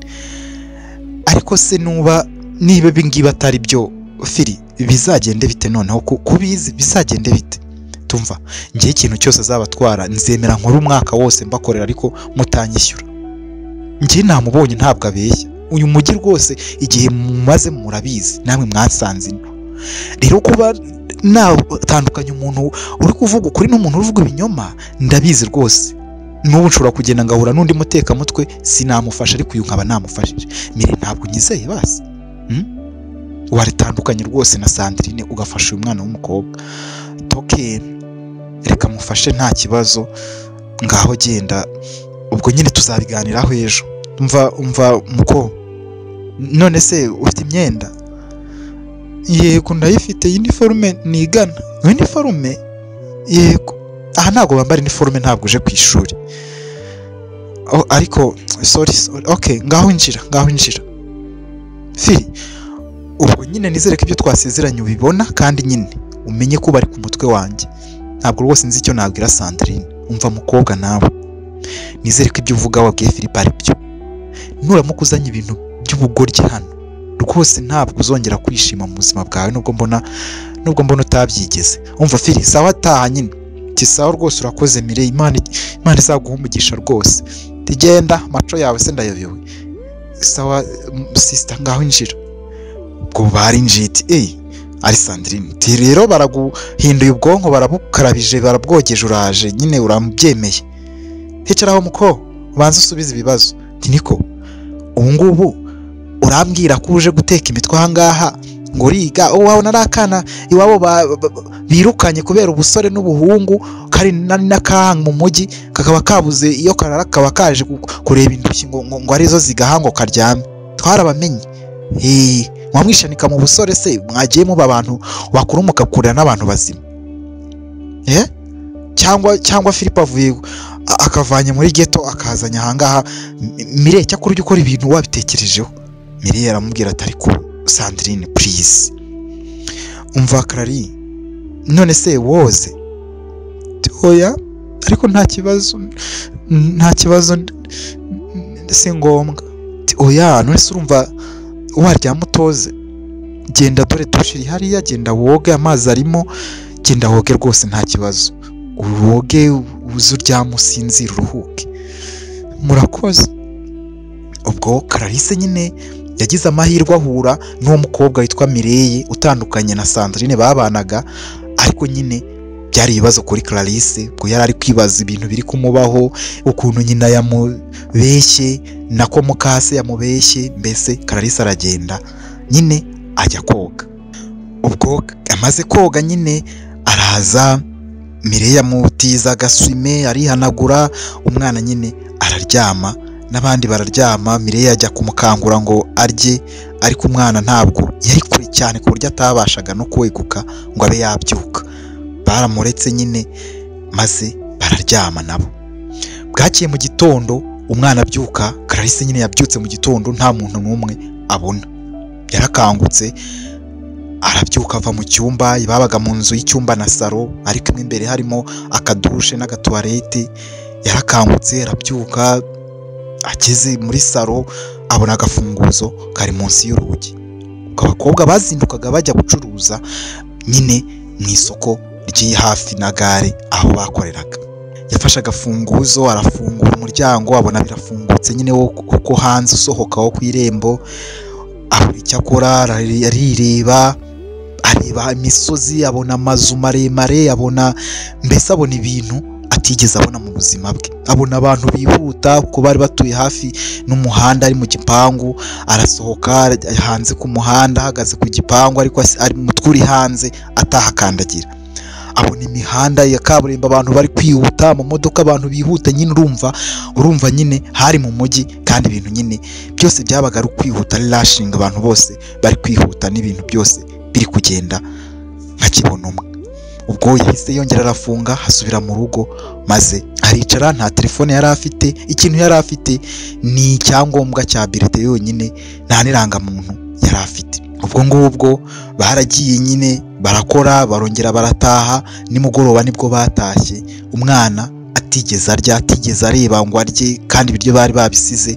ariko se nuba niba ibi ngibi atari byo Fili bizagende bite noneho? Kubizi bizagende bite? Tumva ngiye ikintu cyose azabatwara nzemera nkora umwaka wose mbakorera ariko mutanyishyura. Ngiye namubonye ntabwo abeshya, uyu mujyi rwose igihe mumaze murabizi namwe mwasanze ino. Rero kuba natandukanye umuntu uri kuvuga ukuri n'umuntu uvuga ibinyoma ndabizi rwose, n'ubu nshobora kugenda ngahura n'undi mutekamutwe sinamufasha, ariko uyu nkaba namufashije. Mire ntabwo nyizeye basi, waritandukanye rwose na Sandrine ugafasha uyu mwana w'umukobwa. Toke reka mufashe nta kibazo, ngaho genda, ubwo nyine tuzabiganiraho ejo. Umva muko, none se ufite imyenda? Yego ndayifite iniforume nigana. Iniforume? Yego. Aha ntabwo bambara iniforume, ntabwo uje ku ishuri. Oh, ariko sorry, okay, ngaho injira, ngaho injira. Fili, ubwo nyine nizere ko ibyo twasezeranye ubibona, kandi nyine umenye ko bari ku mutwe wanjye. Ntabwo rwose nzi icyo nabwira Sandrine. Umva mukobwa nawe, nizere ko ibyo uvuga wabwiye Philippe ari byo. Nuramuka uzanye ibintu by'ubugoryi hano rwose ntabwo uzongera kwishima mu buzima bwawe, nubwo mbona utabyigeze. Umva Fili, sawa taha nyine. Ti sawa rwose urakoze Mire, Imana izaguha umugisha rwose. Tigenda maco yawe se ndayobewe. Sawa sister, ngaho injira. Ubwo barinjiye ati ari Sandrine, ti rero baraguhinduye ubwonko, barabukarabije, barabwogeje, uraje nyine uramubyemeye. Hicaraho muko ubanze usubize ibibazo. Ti niko ubu ngubu urambwira ko uje guteka imitwe aha ngaha ngo uriga, wabona ari akana iwabo birukanye kubera ubusore n'ubuhungu, kari n'akahanga mu mujyi kakaba kabuze iyo karara, kaba kaje kureba indushyi ngo arizo zigaha ngo karyame. Twarabamenye. Mwamwishanika mu busore se, mwagiye muba abantu bakuru mukakurira n'abantu bazima. Cyangwa Philippe avuye akavanye muri ghetto akazanya aha ngaha. Mire, cyakora ujye ukora ibintu wabitekerejeho. Mire aramubwira ati ariko Sandrine please, umva Clary, none se woze? Oya, ariko nta kibazo, nta kibazo, si ngombwa. Oya, none se urumva waryama utoze? Genda dore dushe iri hariya, genda woge, amazi arimo, genda woge rwose nta kibazo, woge uze uryame usinzire uruhuke. Murakoze. Ubwo Clarisse nyine yagize amahirwe ahura n'uwo mukobwa witwa Mireye utandukanye na Sandrine babanaga, ariko nyine byari ibibazo kuri Clarisse, ubwo yari ari kwibaza ibintu biri kumubaho, ukuntu nyina yamubeshye nako mukase yamubeshye. Mbese Clarisse aragenda nyine ajya koga. Ubwo amaze koga nyine araza, Mireye amutiza agaswime arihanagura, umwana nyine araryama n'abandi bararyama. Mireye ajya kumukangura ngo arye, ariko umwana ntabwo yari kure cyane ku buryo atabashaga no kweguka ngo abe yabyuka. Baramuretse nyine maze bararyama nabo. Bwakiye mu gitondo umwana abyuka, Clarisse nyine yabyutse mu gitondo nta muntu n'umwe abona. Yarakangutse arabyuka ava mu cyumba, babaga mu nzu y'icyumba na saro, ariko imbere harimo akadushe n'agatuwarete. Yarakangutse arabyuka, ageze muri saro abona agafunguzo kari munsi y'urugi. Ubwo abakobwa bazindukaga bajya gucuruza nyine mu isoko riri hafi na gare aho bakoreraga. Yafashe agafunguzo arafungura umuryango, abona birafungutse nyine kuko hanze usohoka wo ku irembo. Abura icyo akora, arireba, areba imisozi, abona amazu maremare, abona mbese abona ibintu atigeze abona mu buzima bwe. Abona abantu bihuta kuko bari batuye hafi n'umuhanda, ari mu gipangu, arasohoka hanze ku muhanda, ahagaze ku gipangu ariko ari mutwe uri hanze atahakandagira. Abona imihanda ya kaburimbo, abantu bari kwihuta, mu modoka abantu bihuta nyine, urumva nyine hari mu mujyi, kandi ibintu nyine byose byabaga ari kwihuta, ari rushing, abantu bose bari kwihuta n'ibintu byose biri kugenda nka kibona umwe. Ubwo yahise yongera arafunga, asubira mu rugo maze aricara. Nta telefone yari afite, ikintu yari afite ni icyangombwa cya birete yonyine, nta n'irangamuntu yari afite. Ubwo ngubwo baragiye nyine barakora, barongera barataha. Nimugoroba nibwo batashye, umwana atigeze arya, atigeze areba ngo arye, kandi ibiryo bari babisize.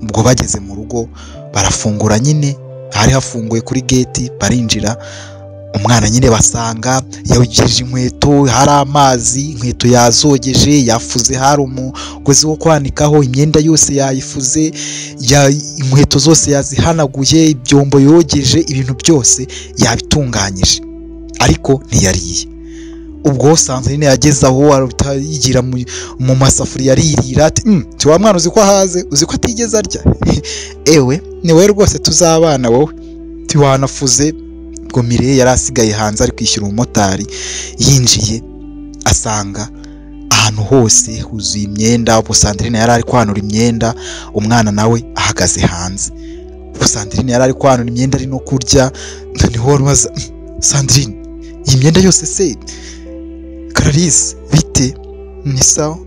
Ubwo bageze mu rugo barafungura nyine, hari hafunguye kuri gate, barinjira. Umwana nyine basanga yogeje inkweto, hari amazi, inkweto yazogeje, yafuze, hari umugozi wo kwanikaho imyenda yose yayifuze, inkweto zose yazihanaguye, ibyombo yogeje, ibintu byose yabitunganyije, ariko ntiyariye. Ubwo Sandrine yageze aho yigira mu masafuriya aririra ati wa mwana uzi ko ahaze, uzi ko atigeze arya, ewe ni wowe rwose tuzabana wowe, tiwanafuze. Ubwo Mireye yari asigaye hanze ari kwishyura umumotari, yinjiye asanga ahantu hose huzuye imyenda. Ubwo Sandrine yari ari kwanura imyenda, umwana nawe ahagaze hanze. Ubwo Sandrine yari ari kwanura imyenda ari no kurya, niho wari ubaza Sandrine iyi myenda yose se? Clarisse bite? Ni sawa.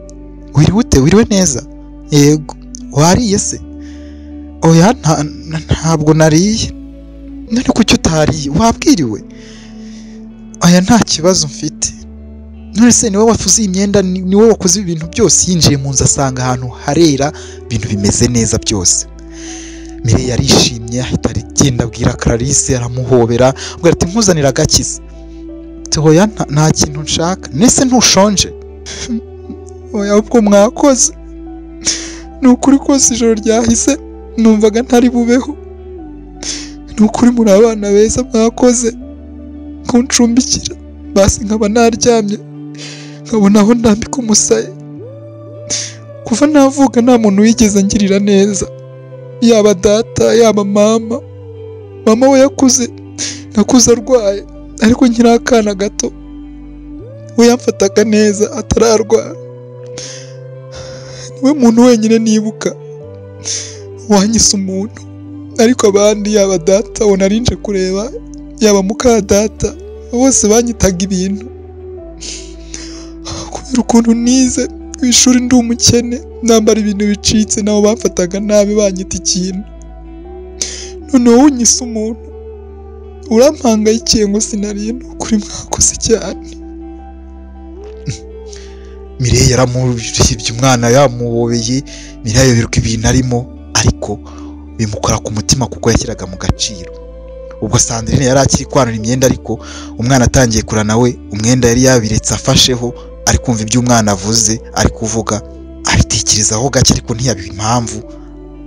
Wiriwe ute? Wiriwe neza? Yego. Wariye se? Oya ntabwo nariye. None kuki utariye? Wabwiriwe? Oya nta kibazo mfite. None se niwe wafuze iyi myenda, niwe wakoze ibintu byose? Yinjiye mu nzu asanga ahantu harera, ibintu bimeze neza byose. Mireille yarishimye ahita agenda abwira Clarisse, aramuhobera, abwira ati nkuzanira agakiza. Ati hoya nta kintu nshaka. Nese ntushonje? Oya ubwo mwakoze. Ni ukuri kose ijoro ryahise numvaga ntari bubeho. Ni ukuri muri abana beza mwakoze kuncumbikira, basi nkaba naryamye nkabona aho ndambika umusaya. Kuva navuka nta muntu wigeze angirira neza, yaba data yaba mama. Mama we yakuze, nakuze arwaye, ariko nkiri akana gato we yamfataga neza atararwara. Niwe muntu wenyine nibuka wanyise umuntu, ariko abandi yaba data uwo nari nje kureba, yaba muka data, bose banyitaga ibintu. Kubera ukuntu nize ku ishuri ndi umukene, nambara ibintu bicitse, nabo bamfataga nabi banyita ikintu. Noneho unyise umuntu urampangayikiye ngo sinariye. Ni ukuri mwakoze cyane. Mireille yaramuhibye umwana yamuhobeye. Mireille ayoberwa ibintu arimo, ariko bimukora ku mutima kuko yashyiraga mu gaciro. Ubwo Sandrine yari akiri kwanura imyenda, ariko umwana atangiye kura nawe umwenda yari yabiretse afasheho, ari kumva ibyo umwana avuze, ari kuvuga abitekerezaho gake, ariko ntiyabiha impamvu.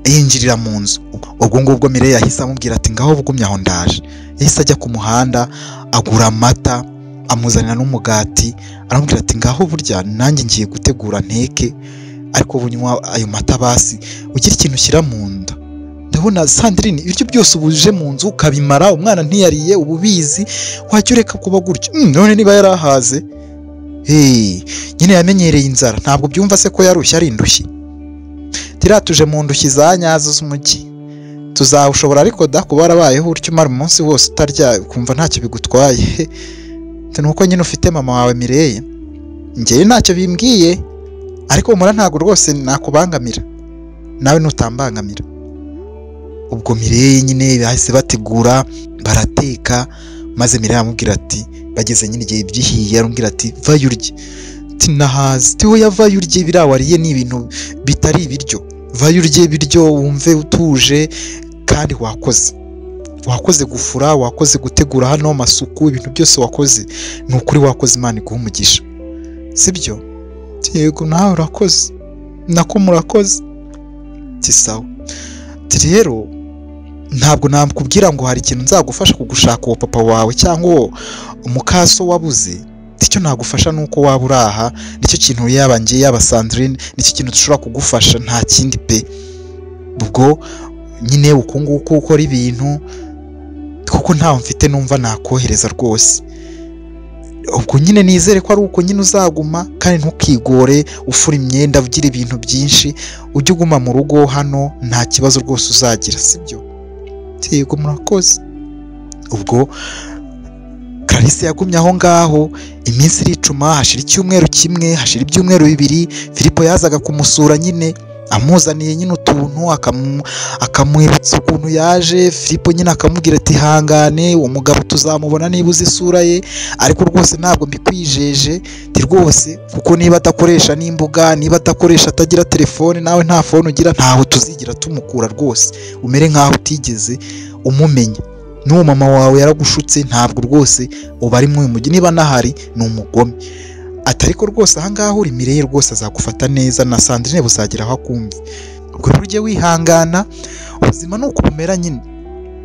Yinjirira mu nzu. Ubwo ngubwo Mireille yahise amubwira ati ngaho bugumye aho ndaje. Yahise ajya ku muhanda agura amata, amuzanira n'umugati, aramubwira ati ngaho burya nanjye ngiye gutegura nteke, ariko bunywa ayo mata basi ugira ikintu ushyira mu nda. Ndabona Sandrine ibiryo byose ubuje mu nzu ukabimara, umwana ntiyariye, ububizi, wajya ureka kuba gutyo. None niba yarahaze, nyine yamenyereye inzara, ntabwo byumva se ko yarushye ari indushyi. Tiratuje mu ndushyi za nyazo z'umujyi tuzawushobora, ariko da kuba warabayeho utyo umara umunsi wose utarya ukumva ntacyo bigutwaye. Nuko nyine ufite mama wawe Mireille, njyewe ntacyo bimbwiye, ariko humura ntabwo rwose nakubangamira, nawe nutambangamira. Ubwo Mireille nyine bahise bategura barateka, maze Mireille aramubwira ati bageze nyine igihe byihiye, aramubwira ati vayo urye. Ati nahaze. Ati hoya vayo urye, biriya wariye ni ibintu bitari ibiryo, vayo urye ibiryo wumve utuje, kandi wakoze. Wakoze gufura, wakoze gutegura hano amasuku, ibintu byose wakoze ni ukuri wakoze, Imana iguha umugisha. Sibyo? Yego nawe urakoze, nako murakoze. Ati sawa. Ati rero ntabwo nakubwira ngo hari ikintu nzagufasha kugushaka uwo papa wawe cyangwa uwo mukaso wabuze. Icyo nagufasha nuko waba uri aha, nicyo kintu yaba njye yaba Sandrine, nicyo kintu dushobora kugufasha, nta kindi pe. Ubwo nyine uko nguko ukora ibintu, kuko ntawe mfite numva nakohereza rwose. Ubwo nyine nizere ko ari uko nyine uzaguma, kandi ntukigore ufura imyenda ugira ibintu byinshi, ujye uguma mu rugo hano nta kibazo rwose uzagira, sibyo? Yego murakoze. Ubwo Clarisse yagumye aho ngaho iminsi iricuma, hashira icyumweru kimwe, hashira ibyumweru bibiri. Filipo yazaga kumusura nyine amuzaniye nyine utuntu, akamwibutsa ukuntu yaje. Filipo nyine akamubwira ati hangane, uwo mugabo tuzamubona niba uzi isura ye, ariko rwose ntabwo mbikwijeje ti rwose, kuko niba adakoresha n'imbuga, niba adakoresha atagira telefone, nawe nta phone ugira, ntaho tuzigira tumukura rwose, umere nkaho utigeze umumenya. N'uwo mama wawe yaragushutse, ntabwo rwose uba ari muri uyu mujyi, niba nahari ni umugome. Ati ariko rwose aha ngaha uri Mireille rwose azagufata neza, na Sandrine buzagera aho akumva. Ubwo rero ujye wihangana, ubuzima ni uko bumera nyine.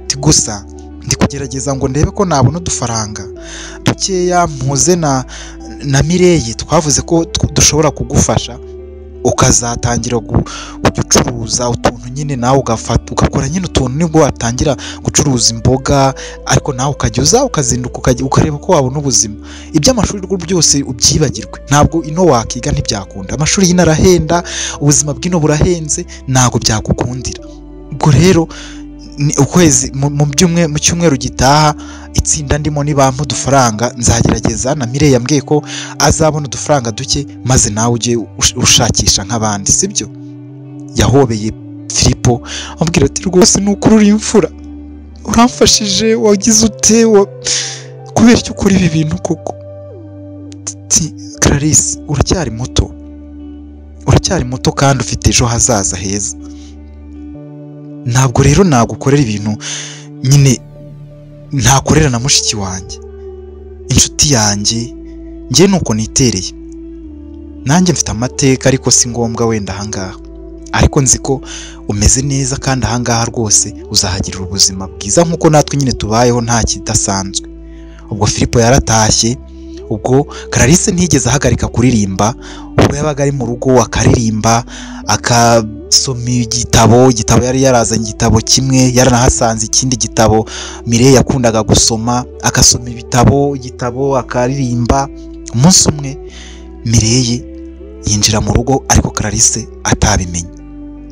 Ati gusa ndi kugerageza ngo ndebe ko nabona udufaranga dukeya mpuze na Mireille, twavuze ko dushobora kugufasha ukazatangira kujya ucuruza utuntu nyine, nawe ugafata ugakora nyine utuntu, nibwo watangira gucuruza imboga, ariko nawe ukajya uza ukazinduka ukareba ko wabona ubuzima. Iby'amashuri rwo byose ubyibagirwe, ntabwo ino wakiga ntibyakunda, amashuri y'ino arahenda, ubuzima bw'ino burahenze, ntabwo byagukundira. Ubwo rero Ukwezi mu cyumweru gitaha itsinda ndimo nibampa udufaranga nzagerageza, na Mireille yambwiye ko azabona udufaranga duke, maze nawe ujye ushakisha nk'abandi, sibyo? Yahobeye Filipo amubwira ati rwose ni ukuri uri imfura, uramfashije, wagize ute, kubera icyo ukora ibi bintu koko? Clarisse uracyari muto, uracyari muto kandi ufite ejo hazaza heza, ntabwo rero nagukorera ibintu nyine ntakorera na mushiki wanjye, inshuti yanjye. Njye nuko nitereye, nanjye mfite amateka ariko si ngombwa wenda ahangaha, ariko nzi ko umeze neza kandi ahangaha rwose uzahagirira ubuzima bwiza nk'uko natwe nyine tubayeho nta kidasanzwe. Ubwo Filipo yaratashye. Ubwo Clarisse ntiyigeze ahagarika kuririmba, ubwo yabaga ari mu rugo akaririmba, akasoma igitabo yari yarazanye igitabo kimwe, yaranahasanze ikindi gitabo Mireille yakundaga gusoma, akasoma igitabo akaririmba. Umunsi umwe Mireille yinjira mu rugo ariko Clarisse atabimenye.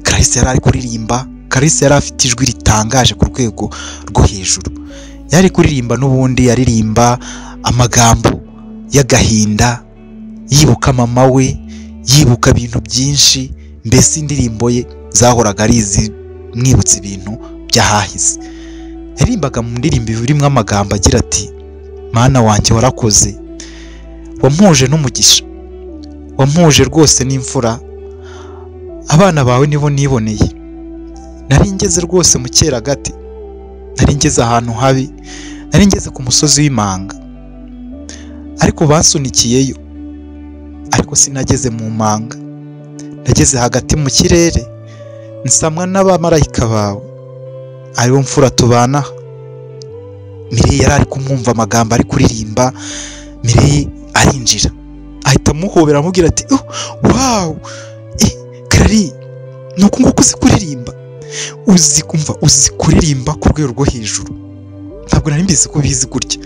Clarisse yari ari kuririmba, Clarisse yari afite ijwi ritangaje ku rwego rwo hejuru, yari kuririmba n'ubundi yaririmba amagambo y'agahinda, yibuka mama we, yibuka ibintu byinshi, mbese indirimbo ye zahoraga ari izimwibutsa ibintu by'ahahise. Yaririmbaga mu ndirimbo irimo amagambo agira ati Mana wanjye warakoze, wampuje n'umugisha, wampuje rwose n'imfura, abana bawe nibo niboneye, nari ngeze rwose mu cyeragati, nari ngeze ahantu habi, nari ngeze ku musozi w'imanga, ariko bansunikiyeyo, ariko sinageze mu manga, nageze hagati mu kirere nsamwa n'abamarayika bawe, aribo mfura tubana. Mireille yari ari kumwumva amagambo ari kuririmba. Mireille arinjira ahita amuhobera amubwira ati oh, wow, Clary, nuko nguko uzi kuririmba, uzi kumva, uzi kuririmba ku rwego rwo hejuru, ntabwo nari mbizi ko ubizi gutya.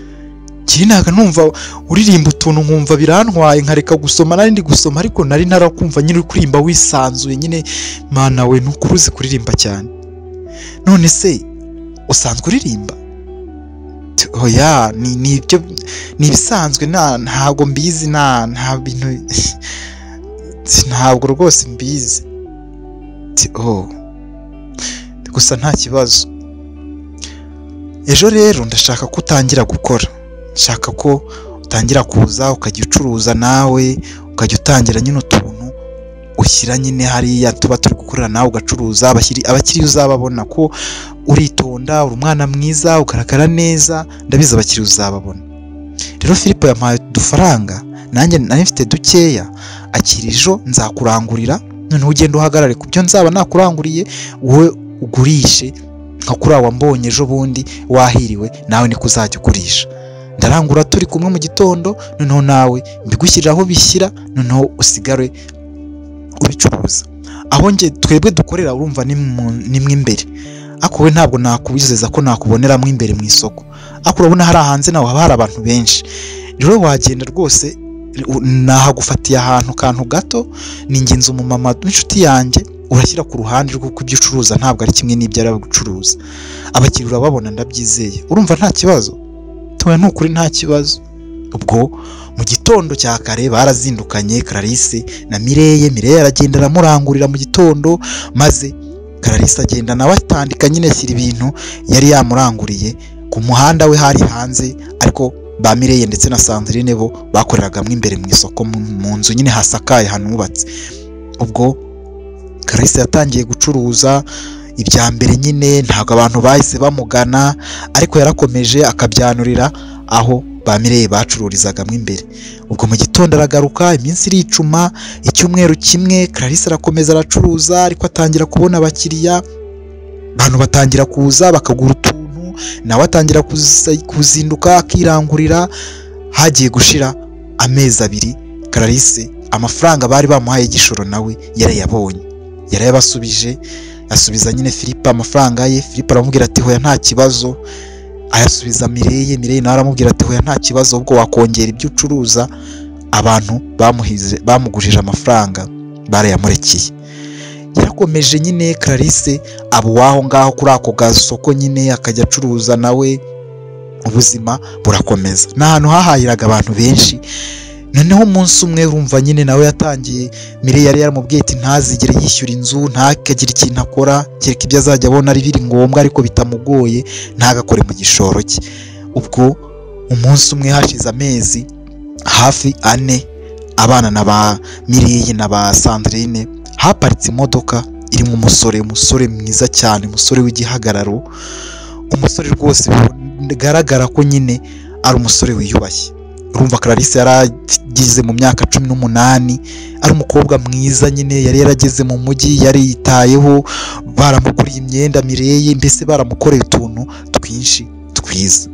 Ntago numva uririmba utuntu nkumva birantwaye nkareka gusoma, nari ndi gusoma ariko nari narakumva nyine uri kuririmba wisanzuye nyine. Mana we, nukuri uzi kuririmba cyane. None se usanzwe uririmba? Oya, ni ibyo ni ibisanzwe, ntabwo mbizi, nta bintu, ntabwo rwose mbizi. Oh, gusa nta kibazo. Ejo rero ndashaka ko utangira gukora, nshaka ko utangira kuza ukajya ucuruza nawe, ukajya utangira nyine utuntu ushyira nyine hariya tuba turi gukorera nawe ugacuruza, abakiriya uzababona ko uritonda, uri umwana mwiza, ugaragara neza, ndabizi abakiriya uzababona. Rero Filipo yampaye udufaranga, nanjye nari mfite dukeya, akira ejo nzakurangurira, noneho ugende uhagarare ku byo nzaba nakuranguriye, wowe ugurishe nka kuri wambonye ejo bundi wahiriwe, nawe niko uzajya ugurisha. Ndarangura turi kumwe mu gitondo, noneho nawe mbigushyirira aho bishyira, noneho usigare ubicuruza. Aho nge twebwe dukorera urumva ni mwe imbere, ariko we ntabwo nakubizeza ko nakuboneramo imbere mu isoko, ariko urabona hari hanze nawe haba hari abantu benshi. Rero wagenda rwose, nahagufatiye ahantu kantu gato, ni ingenzi umumama w'inshuti yanjye, urashyira ku ruhande rw'uko ibyo ucuruza ntabwo ari kimwe n'ibyo ari gucuruza, abakiriya urababona ndabyizeye, urumva nta kibazo. Tuwe nukuri nta kibazo. Ubwo mu gitondo cya kare barazindukanye Clarisse na Mireille. Mireille aragenda aramurangurira mu gitondo, maze Clarisse agenda nawe atandika nyine ashyira ibintu yari yamuranguriye ku muhanda we hari hanze, ariko ba Mireille ndetse na Sandrine bo bakoreragamo imbere mu isoko mu nzu nyine hasakaye hanubatse. Ubwo Clarisse yatangiye gucuruza ibya mbere nyine, ntabwo abantu bahise bamugana, ariko yarakomeje akabyanurira aho ba Mireille bacururizagamo imbere. Ubwo mu gitondo aragaruka, iminsi iricuma, icyumweru kimwe Clarisse arakomeza aracuruza, ariko atangira kubona abakiriya, abantu batangira kuza bakagura utuntu, nawe atangira kuzinduka akirangurira. Hagiye gushira amezi abiri, Clarisse amafaranga bari bamuhaye igishoro nawe yarayabonye, yarayabasubije, asubiza nyine Filipo amafaranga ye. Filipo aramubwira ati hoya nta kibazo, ayasubiza Mireille. Mireille nawe aramubwira ati hoya nta kibazo, ubwo wakongera ibyo ucuruza. Abantu bamugurije amafaranga barayamurekeye. Yarakomeje nyine Clarisse aba uwaho ngaho kuri ako gasoko nyine, akajya acuruza nawe, ubuzima burakomeza. Ni ahantu hahahiraga abantu benshi. Noneho umunsi umwe urumva nyine nawe yatangiye, Mireille yari yaramubwiye ati ntazigere yishyura inzu, ntakagire ikintu akora kereka ibyo azajya abona ari biri ngombwa ariko bitamugoye, ntagakore mu gishoro cye. Ubwo umunsi umwe hashize amezi hafi 4, abana na ba Mireille na ba Sandrine, haparitse imodoka irimo umusore, umusore mwiza cyane, umusore w'igihagararo, umusore rwose bigaragara ko nyine ari umusore wiyubashye. Urumva Clarisse yaragize mu myaka 18, ari umukobwa mwiza nyine, yari yarageze mu mujyi, yaritayeho, baramuguriye imyenda Mireille, mbese baramukoreye utuntu twinshi twiza.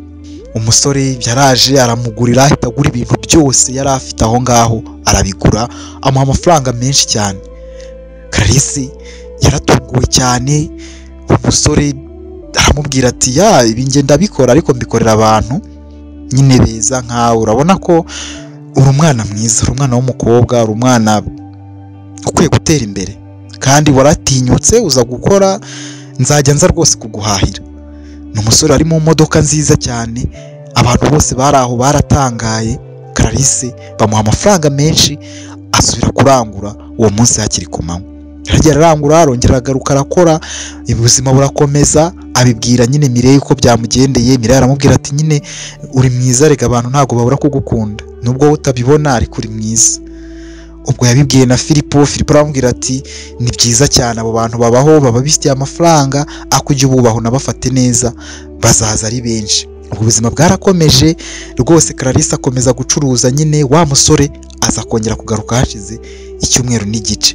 Umusore yaraje aramugurira, ahita agura ibintu byose yari afite aho ngaho, arabigura, amuha amafaranga menshi cyane. Clarisse yaratunguwe cyane, umusore aramubwira ati ya ibi nge ndabikora ariko mbikorera abantu nyine beza nkawe, urabona ko uri umwana mwiza, uri umwana w'umukobwa, uri umwana ukwiye gutera imbere, kandi waratinyutse uza gukora, nzajya nza rwose kuguhahira. Ni umusore ari mu modoka nziza cyane, abantu bose bari aho baratangaye. Clarisse bamuha amafaranga menshi, asubira kurangura uwo munsi hakiri ku manywa. Yaragiye ararangura, arongera aragaruka arakora, ubuzima burakomeza. Abibwira nyine Mireille uko byamugendeye. Mireille aramubwira ati nyine uri mwiza, rega abantu ntabwo babura kugukunda nubwo utabibona ariko uri mwiza. Ubwo yabibwiye na Filipo, Filipo aramubwira ati ni byiza cyane, abo bantu babaho baba bifitiye amafaranga, akujya ububaho nabafate neza, bazaza ari benshi. Ubwo ubuzima bwarakomeje rwose, Clarisse akomeza gucuruza nyine. Wa musore aza kongera kugaruka hashize icyumweru n'igice.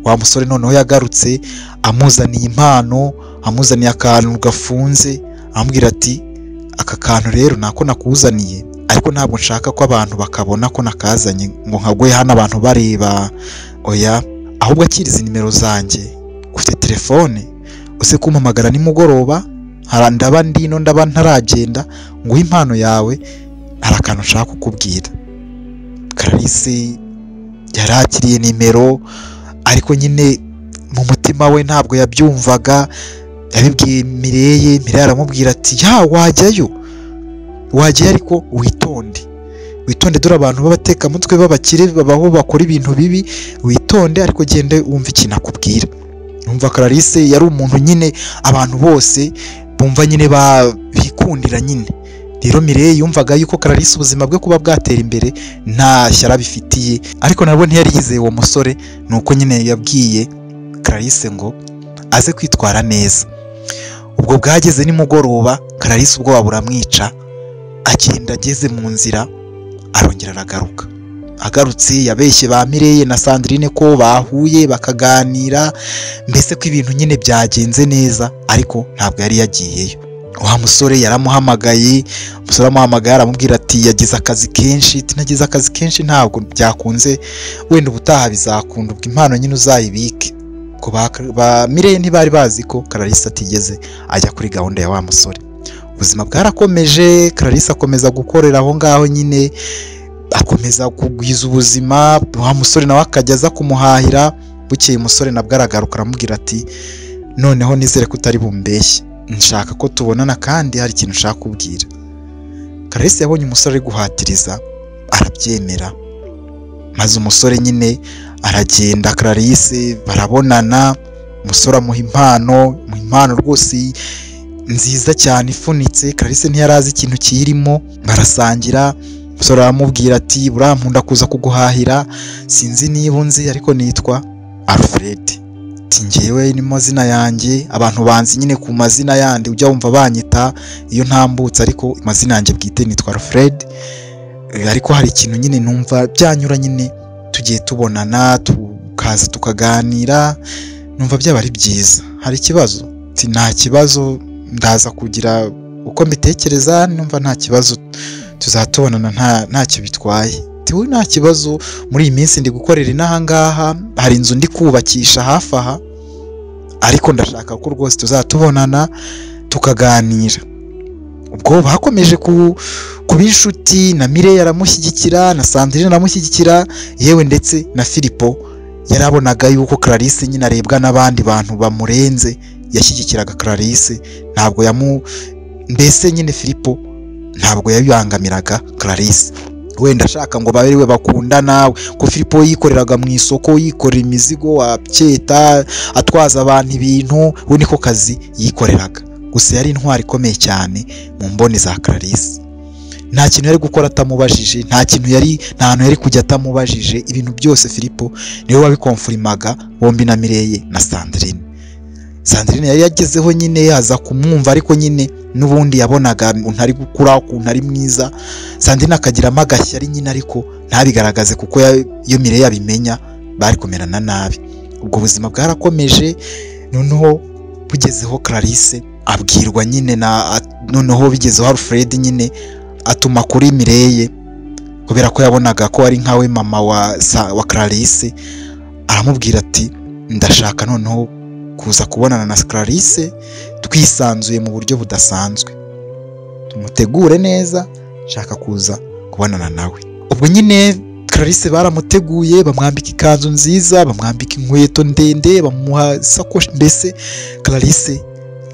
Wa musore noneho yagarutse amuzaniye impano, amuzaniye akantu gafunze, amubwira ati aka kantu rero nako nakuzaniye, ariko ntabwo nshaka ko abantu bakabona ko nakazanye ngo nkaguhe hano abantu bareba, oya, ahubwo akiriza nimero zanjye, ufite telefone use kumpamagara nimugoroba, ndaba ndino ndaba ntaragenda, nguhe impano yawe, hari akantu nshaka kukubwira. Clarisse yarakiriye nimero, ariko nyine mu mutima we ntabwo yabyumvaga. Yabibwiye Mireille, Mireille aramubwira ati ya wajyayo, wajyayo ariko witonde, witonde, dore abantu b'abatekamutwe b'abakire babaho bakora ibintu bibi, witonde ariko gende wumve ikintu akubwira. Numva Clarisse yari umuntu nyine abantu bose bumva nyine bikundira nyine. Rero Mireille yumvaga yuko Clarisse ubuzima bwe kuba bwatera imbere nta shyara bifitiye, ariko nabwo ntiyari yizeye uwo musore. Nuko nyine yabwiye Clarisse ngo aze kwitwara neza. Ubwo bwageze nimugoroba, Clarisse ubwoba buramwica, agenda ageze mu nzira arongera aragaruka. Agarutse yabeshye ba Mireille na Sandrine ko bahuye bakaganira, mbese ko ibintu nyine byagenze neza, ariko ntabwo yari yagiyeyo. Wa musore yaramuhamagaye, umusore amuhamagaye aramubwira ati yagize akazi kenshi, ati nagize akazi kenshi ntabwo byakunze, wenda ubutaha bizakunda, ubwo impano nyine uzayibike. Ko ba Mireille ntibari bazi ko Clarisse atigeze ajya kuri gahunda ya wa musore. Ubuzima bwarakomeje, Clarisse akomeza gukorera aho ngaho nyine, akomeza kugwiza ubuzima, wa musore nawe akajya aza kumuhahira. Bukeye umusore nabwo aragaruka aramubwira ati noneho nizere ko utari bumbeshye, nshaka ko tubonana kandi hari ikintu nshaka kubwira. Clarisse yabonye umusore ari guhatiriza arabyemera, maze umusore nyine aragenda, Clarisse barabonana, umusore amuha impano, amuha impano rwose nziza cyane ifunitse. Clarisse ntiyarazi ikintu kiyirimo, barasangira. Umusore aramubwira ati burankunda kuza kuguhahira, sinzi niba unzi ariko nitwa Alfred, ati njyewe ni mazina yanjye, abantu banzi nyine ku mazina yandi ujya wumva banyita iyo ntambutse, ariko amazina yanjye bwite nitwa Alfred, ariko hari ikintu nyine numva byanyura nyine tugiye tubonana tukaza tukaganira, numva byaba ari byiza. Hari ikibazo? Ati nta kibazo, ndaza kugira uko mbitekereza, numva nta kibazo, tuzatubonana ntacyo bitwaye. Ati wowe nta kibazo, muri iyi minsi ndi gukorera inaha ngaha, hari inzu ndi kubakisha hafi aha, ariko ndashaka ko rwose tuzatubonana tukaganira. Ubwo bakomeje kuba inshuti, na Mireille aramushyigikira, na Sandrine aramushyigikira, yewe ndetse na Filipo yarabonaga yuko Clarisse nyine arebwa n'abandi bantu bamurenze, yashyigikiraga Clarisse, ntabwo mbese nyine Filipo ntabwo yabibangamiraga Clarisse. Wenda ashaka ngo babe we bakundana, ko Filipo yikoreraga mu isoko, yikorera imizigo, acyeta, atwaza abantu ibintu, we niko kazi yikoreraga. Gusa yari intwari ikomeye cyane mu mboni za Clarisse. Nta kintu yari gukora atamubajije, nta kintu yari, nta hantu yari kujya atamubajije. Ibintu byose Filipo niwe wabikonfirimaga bombi na Mireye na Sandrine. Sandrine yari yagezeho nyine aza kumwumva, ariko nyine n'ubundi yabonaga ukuntu ari gukura, ukuntu ari mwiza. Sandrine akagiramo agashyari nyine, ariko ntabigaragaze kuko iyo Mireye yabimenya bari kumerana nabi. Ubwo buzima bwarakomeje, noneho bugezeho Clarisse abwirwa nyine na noneho bigezeho Alfred nyine atuma kuri Mireye, kubera ko yabonaga ko ari nkawe mama wa Clarisse, aramubwira ati ndashaka noneho kuza kubonana na Clarisse twisanzuye mu buryo budasanzwe, tumutegure neza, nshaka kuza kubonana nawe. Ubwo nyine Clarisse baramuteguye, bamwambika ikanzu nziza, bamwambika inkweto ndende, bamuha isakoshi. Mbese Clarisse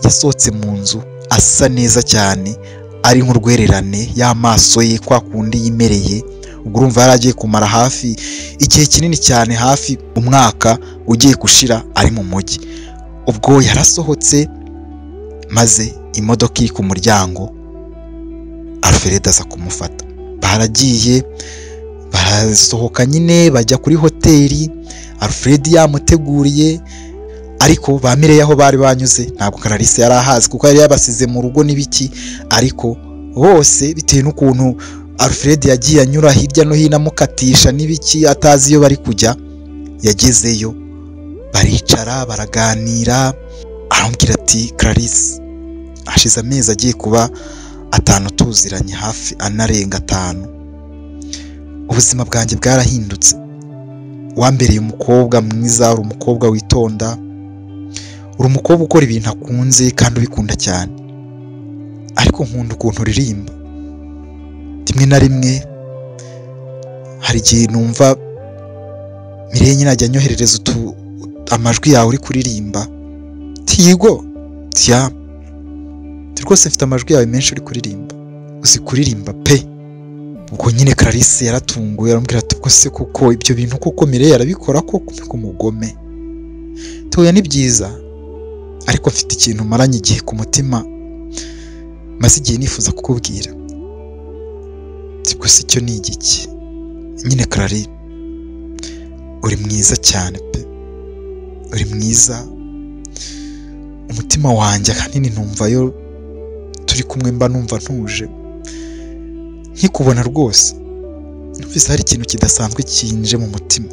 yasohotse mu nzu asa neza cyane, ari nk'urwererane, y'amaso ye kwa kundi yimereye. Ubwo urumva yari agiye kumara hafi igihe kinini cyane, hafi umwaka ugiye gushira ari mu mujyi. Ubwo yarasohotse, maze imodoka iri ku muryango, Alfred aza kumufata. Baragiye barasohoka nyine bajya kuri hoteli Alfred yamuteguriye, ariko ba Mireye aho bari banyuze ntabwo Clarisse yari ahazi, kuko yari yabasize mu rugo n'ibiki. Ariko bose bitewe n'ukuntu Alfred yagiye anyura hirya no hino amukatisha n'ibiki, atazi iyo bari kujya, yagezeyo baricara baraganira. Aramubwira ati Clarisse, hashize amezi agiye kuba 5 tuziranye, hafi anarenga 5, ubuzima bwanjye bwarahindutse. Wambereye umukobwa mwiza, uri umukobwa witonda, uri umukobwa ukora ibintu akunze kandi ubikunda cyane, ariko nkunda ukuntu uririmba. Rimwe na rimwe hari igihe numva Mireye nyine ajya anyoherereza amajwi yawe uri kuririmba. Tigo tiya rwose mfite amajwi yawe menshi uri kuririmba, uzi kuririmba pe. Ubwo nyine Clarisse yaratunguye, aramubwira ati ubwo se koko ibyo bintu koko Mireye arabikora koko umugome? Tuya ni byiza, ariko mfite ikintu maranye igihe ku mutima, maze igihe nifuza kukubwira. Ubwo se icyo ni igiki? Nyine Clarisse, uri mwiza cyane pe, uri mwiza, umutima wanjye ahanini numva yo turi kumwe mba numva ntuje, nkikubona rwose numvise hari ikintu kidasanzwe kinje mu mutima.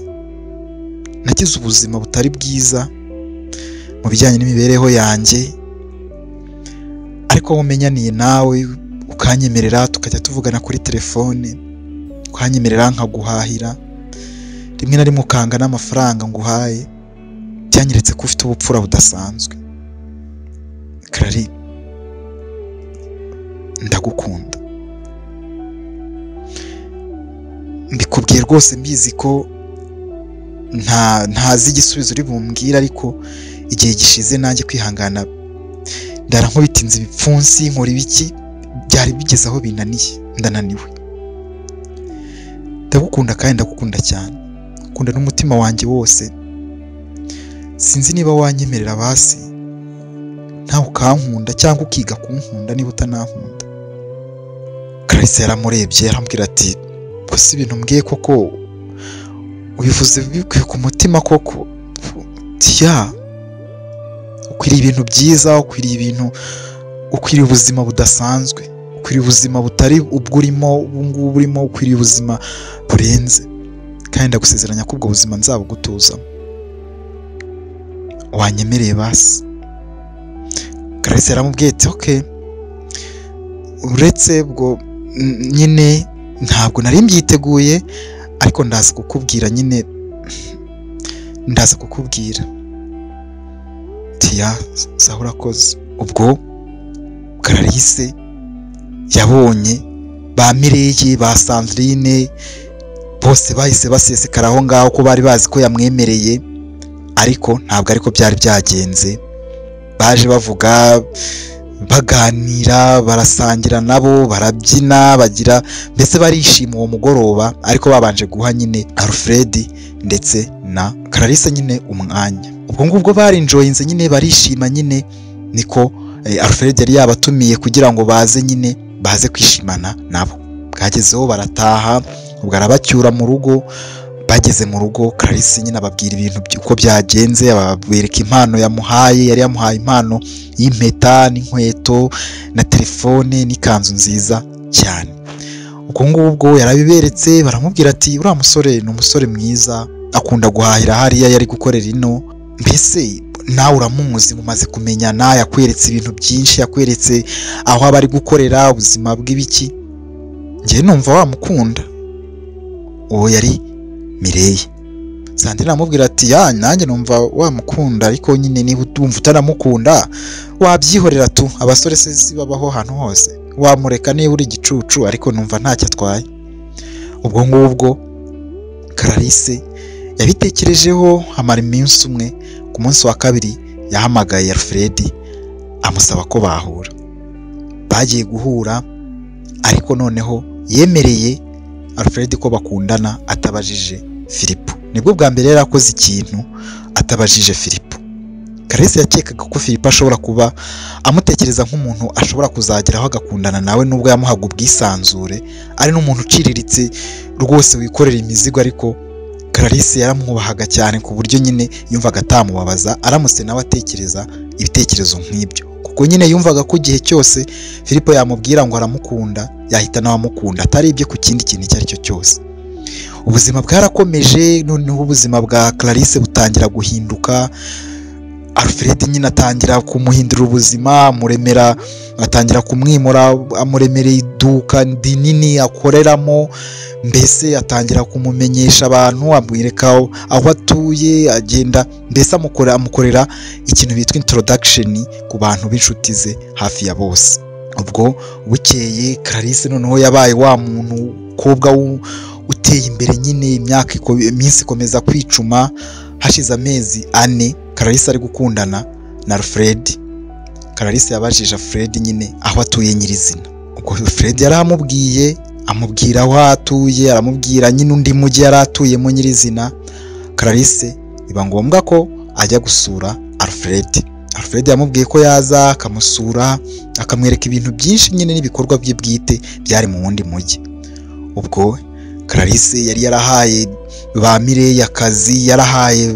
Nagize ubuzima butari bwiza mu bijyanye n'imibereho yanjye, ariko wowe umenyaniye nawe ukanyemerera tukajya tuvugana kuri telefone, ukanyemerera nkaguhahira, rimwe na rimwe ukanga n'amafaranga nguhaye, byanyeretse ko ufite ubupfura budasanzwe. Clary, ndagukunda, mbikubwiye rwose mbizi ko ntazi igisubizo uri bumbwire, ariko igihe gishize nanjye kwihangana ndara nkubitinze ibipfunsi nkora ibiki, byari bigeze aho binaniye, ndananiwe. Ndagukunda kandi ndagukunda cyane, ukunda n'umutima wanjye wose. Sinzi niba wanyemerera basi nawe ukankunda cyangwa ukiga kunkunda niba utanankunda. Clarisse yaramurebye arambwira ati gusa ibintu mbwiye koko ubivuze bikuye ku mutima koko? Tiya, ukwiriye ibintu byiza, ukwiriye ibintu, ukwiriye ubuzima budasanzwe, ukwiriye ubuzima butari ubwo urimo ubu ngubu urimo, ukwiriye ubuzima burenze, kandi ndagusezeranya ko ubwo buzima nzabugutuza. Wanyemereye basi? Clarisse yaramubwiye ati okay, uretse ubwo nyine ntabwo nari mbyiteguye, ariko ndaza kukubwira nyine, ndaza kukubwira. Tiya, sawa urakoze. Ubwo Clarisse yabonye ba Mireye ba Sandrine Bose bahise basesekara aho ngaho ko bari bazi ko yamwemereye, ariko ntabwo ariko byari byagenze. Baje bavuga, baganira, barasangira nabo, barabyina, bagira mbese barishima uwo mugoroba, ariko babanje guha nyine Alfred ndetse na Clarisse nyine umwanya. Ubwo ngubwo barinjoyinze nyine, barishima nyine, niko Alfred yari yabatumiye kugira ngo baze nyine baze kwishimana nabo. Bwagezeho barataha, ubwo arabacyura mu rugo. Bageze mu rugo Clarisse nyine ababwira ibintu uko byagenze, ababereka impano yamuhaye. Yari yamuhaye impano y'impeta n'inkweto na telefone n'ikanzu nziza cyane. Ubwo ngubwo yarabiberetse, baramubwira ati uriya musore ni umusore mwiza, akunda guhahira hariya yari gukorera ino, mbese nawe uramuzi, mumaze kumenyana, yakweretse ibintu byinshi, yakweretse aho aba ari gukorera, ubuzima bw'ibiki, njye numva wamukunda. Uwo yari Mireille. Sandrine amubwira ati ya nanjye numva wamukunda, ariko nyine niba wumva utaramukunda wabyihorera tu, abasore se si babaho ahantu hose, wamureka niba uri igicucu, ariko numva ntacyo atwaye. Ubwo ngubwo Clarisse yabitekerejeho amara iminsi umwe. Ku munsi wa kabiri yahamagaye Alfred amusaba ko bahura. Bagiye guhura, ariko noneho yemereye Alfred ko bakundana atabajije Filipo. Nibwo bwa mbere yari akoze ikintu atabajije Filipo. Clarisse yakekaga ko Filipo ashobora kuba amutekereza nk'umuntu ashobora kuzageraho agakundana nawe, nubwo yamuhaga ubwisanzure, ari n'umuntu uciriritse rwose wikorera imizigo, ariko Clarisse yaramwubahaga cyane ku buryo nyine yumvaga atamubabaza aramutse nawe atekereza ibitekerezo nk'ibyo, kuko nyine yumvaga ko igihe cyose Filipo yamubwira ngo aramukunda yahita nawe amukunda, atari ibyo ku kindi kintu icyo ari cyo cyose. Ubuzima bwarakomeje, noneho ubuzima bwa Clarisse butangira guhinduka. Alfred nyine atangira kumuhindura ubuzima, amuremera, atangira kumwimura, amuremera iduka rinini akoreramo, mbese atangira kumumenyesha abantu, amwereka aho atuye, agenda mbese amukorera ikintu bitwa introduction ku bantu b'inshuti ze hafi ya bose. Ubwo bukeye Clarisse noneho yabaye wa muntu kobwa uteye imbere nyine, iminsi ikomeza kwicuma. Hashize amezi 4 Clarisse ari gukundana na Alfred. Clarisse yabajije Alfred nyine aho atuye nyirizina. Ubwo Alfred yaramubwiye, amubwira aho atuye, aramubwira nyine undi mujyi yari atuyemo nyirizina. Clarisse biba ngombwa ko ajya gusura Alfred. Alfred yamubwiye ko yaza akamusura, akamwereka ibintu byinshi nyine n'ibikorwa bye bwite byari mu wundi mujyi. Ubwo Clarisse yari yarahaye ba Mireille akazi, yarahaye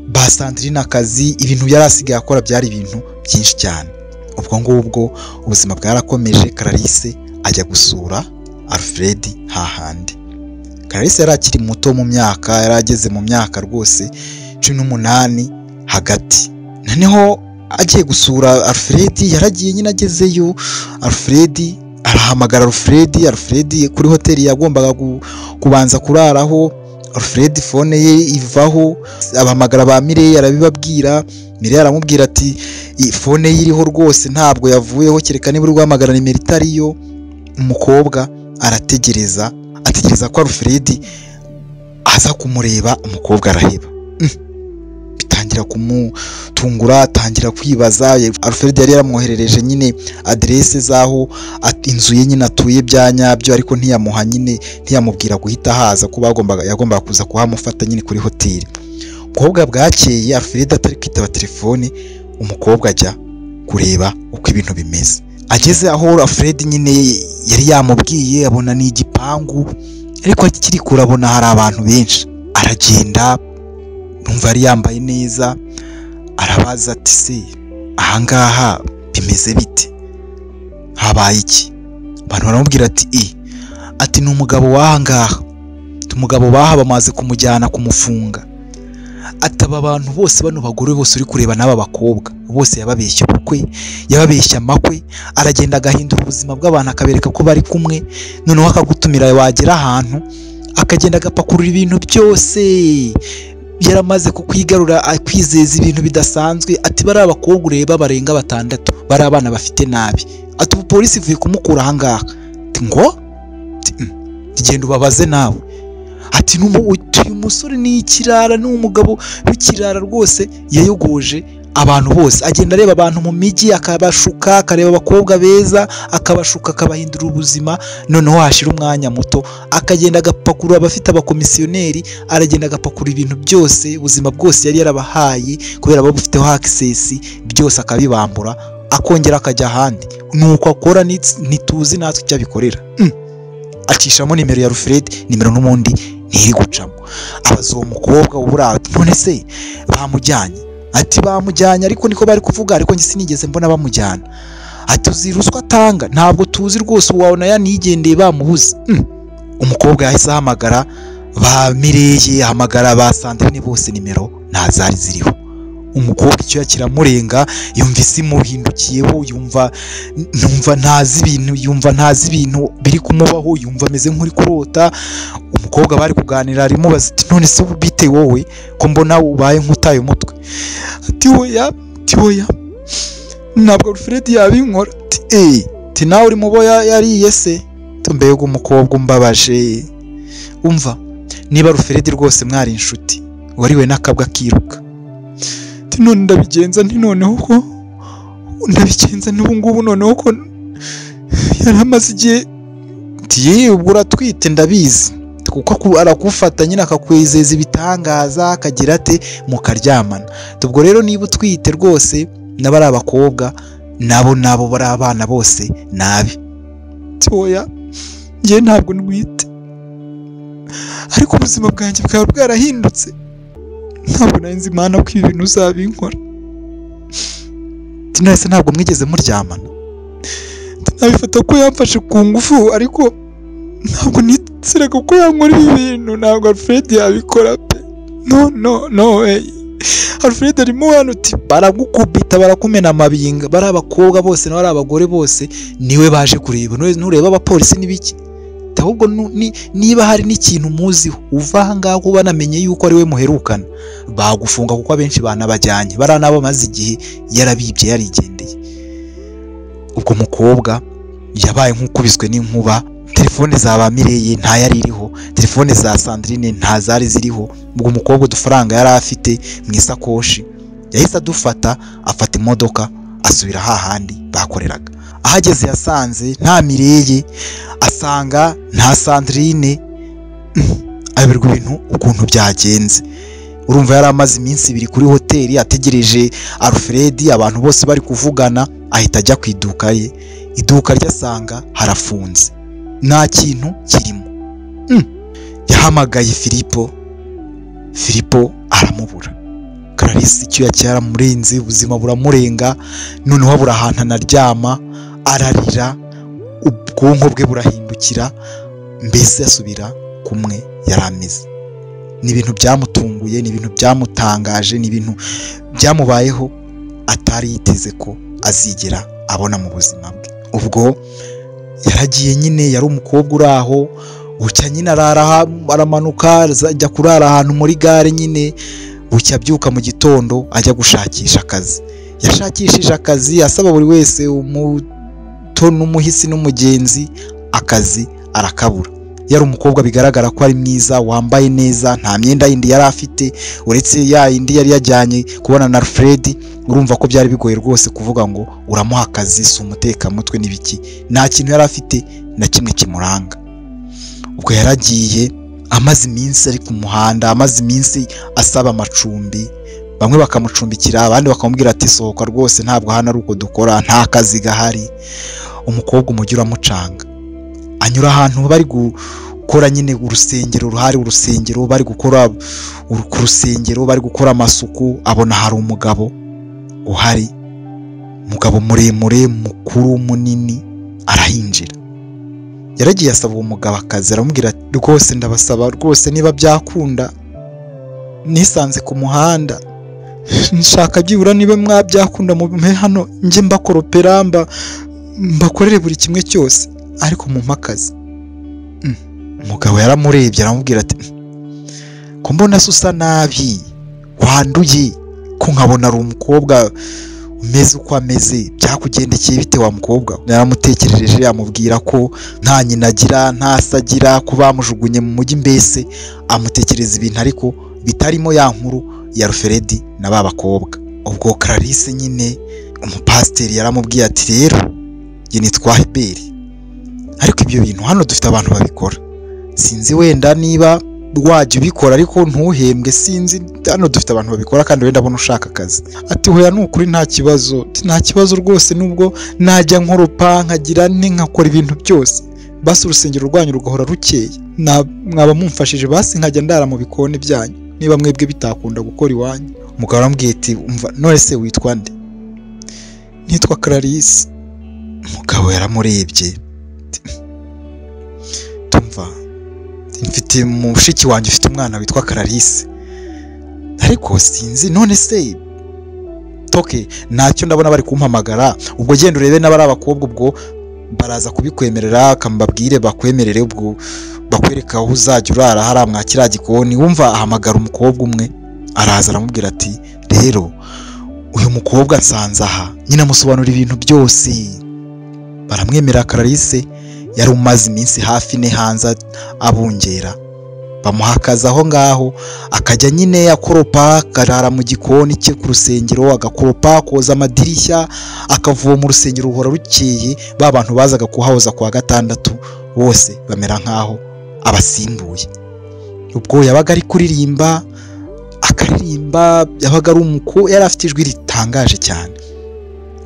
ba Sandrine akazi, ibintu yari asigaye akora byari ibintu byinshi cyane. Ubwo ngubwo ubuzima bwarakomeje, Clarisse ajya gusura Alfred hahandi. Clarisse yari akiri muto mu myaka, yari ageze mu myaka rwose 18 hagati. Noneho agiye gusura Alfred, yaragiye nyine agezeyo, Alfred arahamagara Alfred, Alfred kuri hoteli yagombaga kubanza kuraraho, Alfred phone ye ivaho, abahamagara ba Mireille arabibabwira. Mireille aramubwira ati phone ye iriho rwose ntabwo yavuyeho, kereka niba uri guhamagara nimero itariyo. Umukobwa arategereza, ategereza ko Alfred aza kumureba, umukobwa araheba. Bitangira kumutungura, atangira kwibaza. Alfred yari yaramwoherereje nyine adresse zaho inzu ye nyine atuye bya nyabyo, ariko ntiyamuha nyine, ntiyamubwira guhita haza ko yagombaga kuza kuhamufata nyine kuri hoteli. Umukobwa bwakeye Alfred atari kwitaba telefone, umukobwa ajya kureba uko ibintu bimeze. Ageze aho Alfred nyine yari yamubwiye, abona ni igipangu, ariko akiri kure abona hari abantu benshi. Aragenda, numva yari yambaye neza, arabaza ati se ahangaha bimeze bite, habaye iki? Abantu baramubwira ati ati ni umugabo w'ahangaha, umugabo baha bamaze kumujyana kumufunga. Ati aba bantu bose, bano bagore bose uri kureba n'aba bakobwa bose, yababeshya ubukwe, yababeshya amakwe, aragenda agahindura ubuzima bw'abantu, akabereka ko bari kumwe, noneho akagutumira wagera ahantu akagenda agapakurura ibintu byose yaramaze kukwigarura, akwizeza ibintu bidasanzwe. Ati bari abakobwa ureba barenga 6 bari abana bafite nabi. Ati ubu polisi ivuye kumukura ahangaha. Ngo genda ubabaze nawe. Ati uyu musore ni ikirara, ni umugabo w'ikirara rwose, yayogoje abantu bose, agenda areba abantu mu mijyi akabashuka, akareba abakobwa beza akabashuka, akabahindura ubuzima. Noneho hashira umwanya muto akagenda agapakurura abafite abakomisiyoneri, aragenda agapakura ibintu byose, ubuzima bwose yari yarabahaye kubera babufiteho access, byose akabibambura, akongera akajya ahandi. Nuko akora, ntituzi natwe icyo abikorera. Acishamo nimero ya Alfred, nimero n'ubundi ntiri gucamo. Abaza uwo mukobwa ubura, none se bamujyanye? Ati bamujyanye, ariko niko bari kuvuga, ariko njye sinigeze mbona bamujyana. Ati uzi ruswa atanga? Ntabwo tuzi rwose, uwabona yanigendeye bamubuze. Umukobwa yahise ahamagara ba Mireye, ahamagara ba Sandrine, bose nimero nta zari ziriho. Umukobwa icyo kiramurenga, yumva isi imuhindukiyeho, yumva ntazi ibintu, yumva ntazi ibintu biri kumubaho, yumva ameze nk'uri kurota. Umukobwa bari kuganira arimubaza ati none se bite wowe ko mbona ubaye nk'utaye umutwe? Ati oya, ati oya, ntabwo Alfred yabinkora. Ati ati nawe uri mubo yariye se? Mbega umukobwa umbabaje. Umva niba Alfred rwose mwari inshuti, wariwe n'akabwa kiruka. Ati none ndabigenza nti noneho ko ndabigenza n'ubu ngubu, noneho ko yari amaze igihe. Ati ubwo uratwite ndabizi, kuko arakufata nyine akakwizeza ibitangaza, akagira ate mukaryamana. Ubwo rero niba utwite rwose, n'abari abakobwa nabo bari abana bose nabi. Ati oya, njye ntabwo ntwite, ariko ubuzima bwanjye bwaba bwarahindutse, ntabwo nari nzi Imana ko ibi bintu uzabinkora. Ati none ntabwo mwigeze muryamana? Nabifata ko yamfashe ku ngufu, ariko ntabwo nizeraga ko yankora ibi bintu, ntabwo Alfred yabikora pe. No no no way. Alfred arimo hano. Ati baragukubita, barakumena amabinga, bari abakobwa bose n'abari abagore bose niwe baje kureba. Nureba abapolisi n'ibiki, ahubwo niba hari n'ikintu muziho uva aha ngaha banamenye yuko ari we muherukana, bagufunga, kuko abenshi banabajyanye bari nabo bamaze igihe yarabibye yarigendeye. Ubwo mukobwa yabaye nk'ukubiswe n'inkuba, telefone za ba Mireye nta yari iriho, telefone za Sandrine nta zari ziriho. Ubwo umukobwa udufaranga yari afite mu isakoshi yahise adufata, afata imodoka asubira hahandi bakoreraga. Ahageze yasanze nta Mireye, asanga nta Sandrine, ayoberwa ibintu ukuntu byagenze. Urumva yari amaze iminsi ibiri kuri hoteli ategereje Alfred, abantu bose bari kuvugana, ahita ajya ku iduka ye. Iduka rye asanga harafunze, nta kintu kirimo. Yahamagaye Filipo, Filipo aramubura. Clarisse icyuya cyaramurenze, ubuzima buramurenga, noneho abura ahantu anaryama, ararira, ubwonko bwe burahindukira, mbese asubira kumwe yari ameze. Ni ibintu byamutunguye, ni ibintu byamutangaje, ni ibintu byamubayeho atari yiteze ko azigera abona mu buzima bwe. Ubwo yaragiye nyine, yari umukobwa uri aho, bucya nyine arara, aramanuka ajya kurara ahantu muri gare nyine, bucya abyuka mu gitondo ajya gushakisha akazi. Yashakishije akazi asaba buri wese, umuto n'umuhisi n'umugenzi, akazi arakabura. Yari umukobwa bigaragara ko ari mwiza, wambaye neza, nta myenda yindi yari afite uretse ya yindi yari yajyanye kubona na Alfred. Urumva ko byari bigoye rwose kuvuga ngo uramuha akazi, si umutekamutwe n'ibiki, nta kintu yari afite na kimwe kimuranga. Ubwo yaragiye amaze iminsi ari ku muhanda, amaze iminsi asaba amacumbi, bamwe bakamucumbikira, abandi bakamubwira ati sohoka rwose ntabwo hano ari uko dukora, nta kazi gahari. Umukobwa umujyi uramucanga, anyura ahantu bari gukora nyine urusengero ruhari, urusengero bari gukora ku rusengero bari gukora amasuku, abona hari umugabo uhari, umugabo muremure mukuru munini, arahinjira. Yaragiye asaba uwo mugabo akazi, aramubwira ati rwose ndabasaba rwose niba byakunda, nisanze ku muhanda, nshaka byibura niba mwabyakunda mumpe hano njye mbakoropera, mbakorere buri kimwe cyose, ariko mumpe akazi. Umugabo yaramurebye aramubwira ati ko mbona se usa nabi, wanduye, ko nkabona ari umukobwa umeze uko ameze, byakugendekeye bite wa mukobwa? Yaramutekerereje amubwira ko nta nyina agira, nta se agira, ko bamujugunye mu mujyi, mbese amutekereza ibintu ariko bitarimo ya nkuru ya Ruferedi na ba bakobwa. Ubwo Clarisse nyine umupasiteri yaramubwiye ati rero njye nitwa Hiberi, ariko ibyo bintu hano dufite abantu babikora, sinzi wenda niba wajya ubikora ariko ntuhembwe, sinzi, hano dufite abantu babikora kandi wenda abona ushaka akazi. Ati hoya ni ukuri nta kibazo, nta kibazo rwose, nubwo najya nkoropa nkagira ne nkakora ibintu byose, basi urusengero rwanyu rugahora rukeye, mwaba mumfashije, basi nkajya ndara mu bikoni byanyu niba mwebwe bitakunda gukora iwanyu. Umugabo aramubwiye ati umva, none se witwa nde? Nitwa Clarisse. Umugabo yaramurebye, tumva mfite mushiki wanjye ufite umwana witwa Clarisse, ariko sinzi, none se toke ntacyo ndabona bari kumpamagara, ubwo genda urebe n'abari abakobwa, ubwo baraza kubikwemerera, kambabwire bakwemerere, ubwo bakwereka aho uzajya urara hariya mwa kiriya gikoni. Wumva ahamagara umukobwa umwe, araza aramubwira ati rero uyu mukobwa nsanze aha, nyine amusobanura ibintu byose, baramwemerera. Clarisse yari umaze iminsi hafi ine hanze abungera, bamuha akazi aho ngaho, akajya nyine akoropa, akarara mu gikoni cye ku rusengero, agakoropa, akoza amadirishya, akavoma, urusengero ruhora rukeye, ba bantu bazaga kuhahoza kuwa gatandatu bose bamera nkaho abasimbuye. Ubwo yabaga ari kuririmba, akaririmba, yabaga ari umuko, yari afite ijwi ritangaje cyane.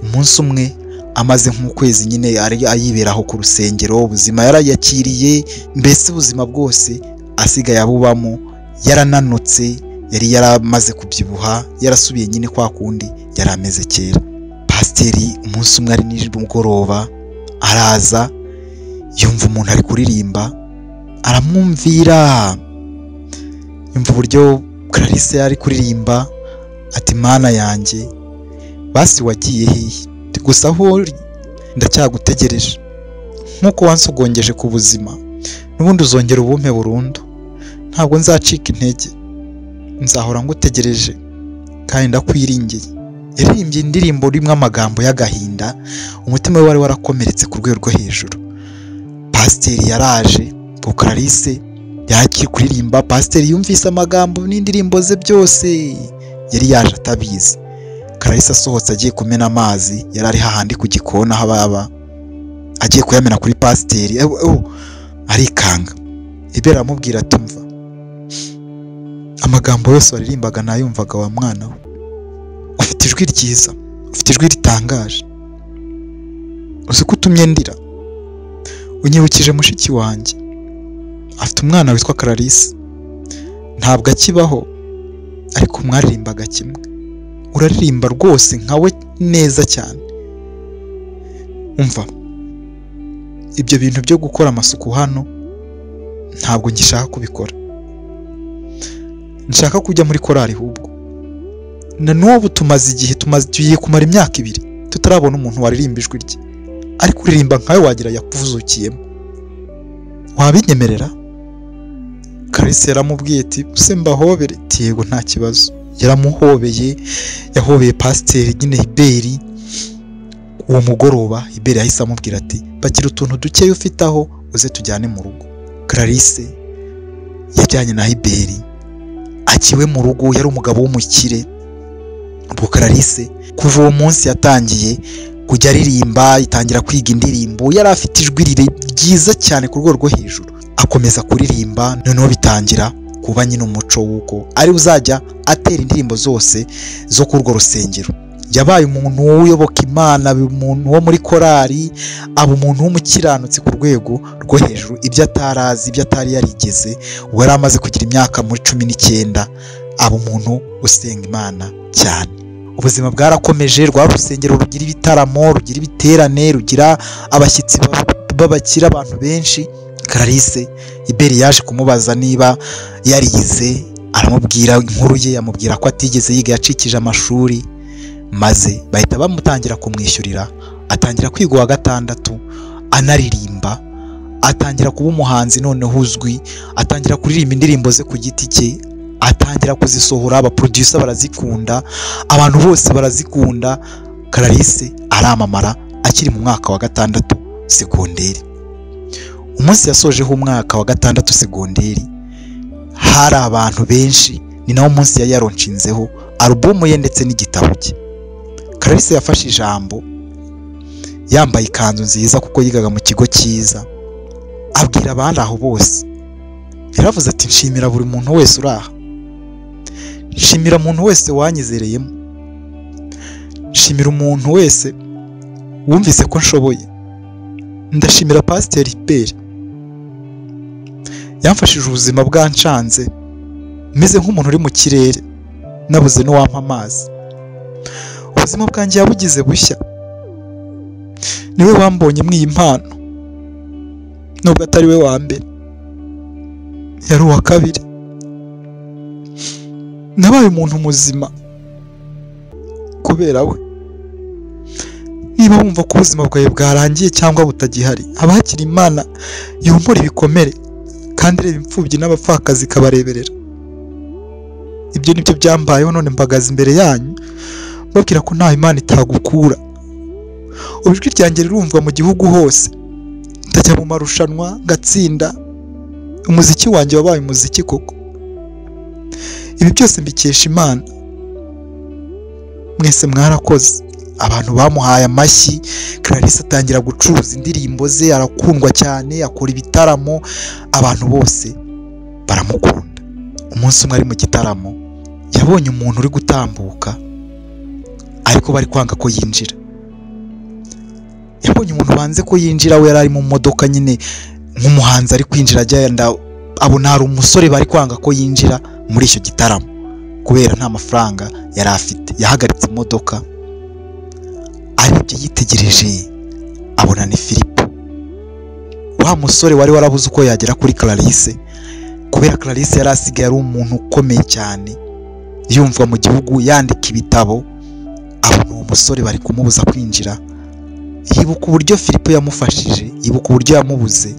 Umunsi umwe amaze nk'ukwezi nyine ari ayiberaho ku rusengero, ubuzima yarayakiriye, mbese ubuzima bwose asigaye abubamo, yarananutse, yari yaramaze kubyibuha, yarasubiye nyine kwa kundi yari ameze kera. Pasiteri umunsi umwe ari nimugoroba araza, yumva umuntu ari kuririmba, aramwumvira, yumva uburyo Clarisse yari kuririmba, ati Mana yanjye basi wagiye hehe? Gusa aho ndacyagutegereje, nkuko wansugongeje ku buzima n'ubundi uzongera ubumpe burundu, ntabwo nzacika intege, nzahora ngutegereje kandi ndakwiringiye. Yaririmbye indirimbo rimwe amagambo y'agahinda, umutima we wari warakomeretse ku rwego rwo hejuru. Pasiteri yaraje, ngo Clarisse yakiri kuririmba, pasiteri yumvise amagambo n'indirimbo ze byose, yari yaje atabizi. Clarisse asohotse agiye kumena amazi, yari ari hahandi ku gikoni aho baba, agiye kuyamena kuri pasiteri, arikanga. Ibera aramubwira ati umva, amagambo yose waririmbaga nayumvaga wa mwana we, ufite ijwi ryiza, ufite ijwi ritangaje, uzi ko utumye ndira, unyibukije mushiki wanjye, afite umwana witwa Clarisse, ntabwo akibaho ariko mwaririmbaga kimwe, uraririmba rwose nkawe neza cyane. Umva, ibyo bintu byo gukora amasuku hano ntabwo ngishaka kubikora, nshaka kujya muri korali ahubwo. Na n'ubu tumaze igihe, tugiye kumara imyaka 2 tutarabona umuntu waririmba ijwi rye, ariko uririmba nkawe wagira yakuvuzukiyemo, wabinyemerera? Clarisse yaramubwiye ati use mbahobere? Ati yego nta kibazo. Yaramuhobeye, yahobeye pasiteri nyine Hiberi. Uwo mugoroba Hiberi yahise amubwira ati pakira utuntu dukeya ufite aho uze tujyane mu rugo. Clarisse yajyanye na Hiberi akiwe mu rugo, yari umugabo w'umukire. Ubwo Clarisse kuva uwo munsi yatangiye kujya aririmba, itangira kwiga indirimbo, yari afite ijwi ryiza cyane ku rwego rwo hejuru, akomeza kuririmba, noneho bitangira kuba nyine umuco w'uko ari uzajya atera indirimbo zose zo ku urwo rusengero. Yabaye umuntu uyoboka Imana, umuntu wo muri korali, aba umuntu w'umukiranutsi ku rwego rwo hejuru, ibyo atarazi, ibyo atari yarigeze. Ubwo yari amaze kugira imyaka muri 19, aba umuntu usenga Imana cyane. Ubuzima bwarakomeje, rwa rusengero rugira ibitaramo, rugira ibiterane, rugira abashyitsi b'abakira, abantu benshi. Clarisse Iberi yaje kumubaza niba yarize, aramubwira inkuru ye, amubwira ko atigeze yiga, yacikije amashuri, maze bahita bamutangira kumwishyurira, atangira kwiga uwa gatandatu, anaririmba, atangira kuba umuhanzi noneho uzwi, atangira kuririmba indirimbo ze ku giti cye, atangira kuzisohora, abaproducer barazikunda, abantu bose barazikunda. Clarisse aramamara akiri mu mwaka wa 6 segonderi. Umunsi yasojeho umwaka wa 6 segonderi hari abantu benshi, ni nawo munsi yari yaronshinzeho alubumu ye ndetse n'igitabo cye. Clarisse yafashe ijambo yambaye ikanzu nziza kuko yigaga mu kigo cyiza, abwira abandi aho bose. Yaravuze ati nshimira buri muntu wese uraha, nshimira umuntu wese wanyizereyemo, nshimira umuntu wese wumvise ko nshoboye, ndashimira Pasiteri Hubert yamfashije ubuzima bwancanze meze nk'umuntu uri mu kirere nabuze n'uwampa amazi. Ubuzima bwanjye yabugize bushya, niwe wambonye mu iyi mpano, nubwo atari we wa mbere yari uwa kabiri. Nabaye umuntu muzima kubera we. Niba wumva ko ubuzima bwawe bwarangiye cyangwa butagihari, haba hakiri Imana yomora ibikomere kandi ireba imfubyi n'abapfakazi ikabareberera. Ibyo nibyo byambayeho, none mbagaze imbere yanyu mbabwira ko nta Imana itagukura. Ijwi ryanjye rirumvwa mu gihugu hose, ndajya mu marushanwa ngatsinda, umuziki wanjye wabaye umuziki koko. Ibi byose mbikesha Imana. Mwese mwarakoze. Abantu bamuhaye amashyi. Clarisse atangira gucuruza indirimbo ze, arakundwa cyane, akora ibitaramo, abantu bose baramukunda. Umunsi umwe ari mu gitaramo yabonye umuntu uri gutambuka ariko bari kwanga ko yinjira. Yabonye umuntu banze ko yinjira, we yari ari mu modoka nyine nk'umuhanzi ari kwinjira agenda, abona hari umusore bari kwanga ko yinjira muri icyo gitaramo kubera nta mafaranga yari afite. Yahagaritse imodoka arebye yitegereje abona ni Filipo, wa musore wari warabuze uko yagera kuri Clarisse, kubera Clarisse yari asigaye ari umuntu ukomeye cyane, yumvwa mu gihugu, yandika ibitabo. Abona uwo musore bari kumubuza kwinjira, yibuka uburyo Filipo yamufashije, yibuka uburyo yamubuze,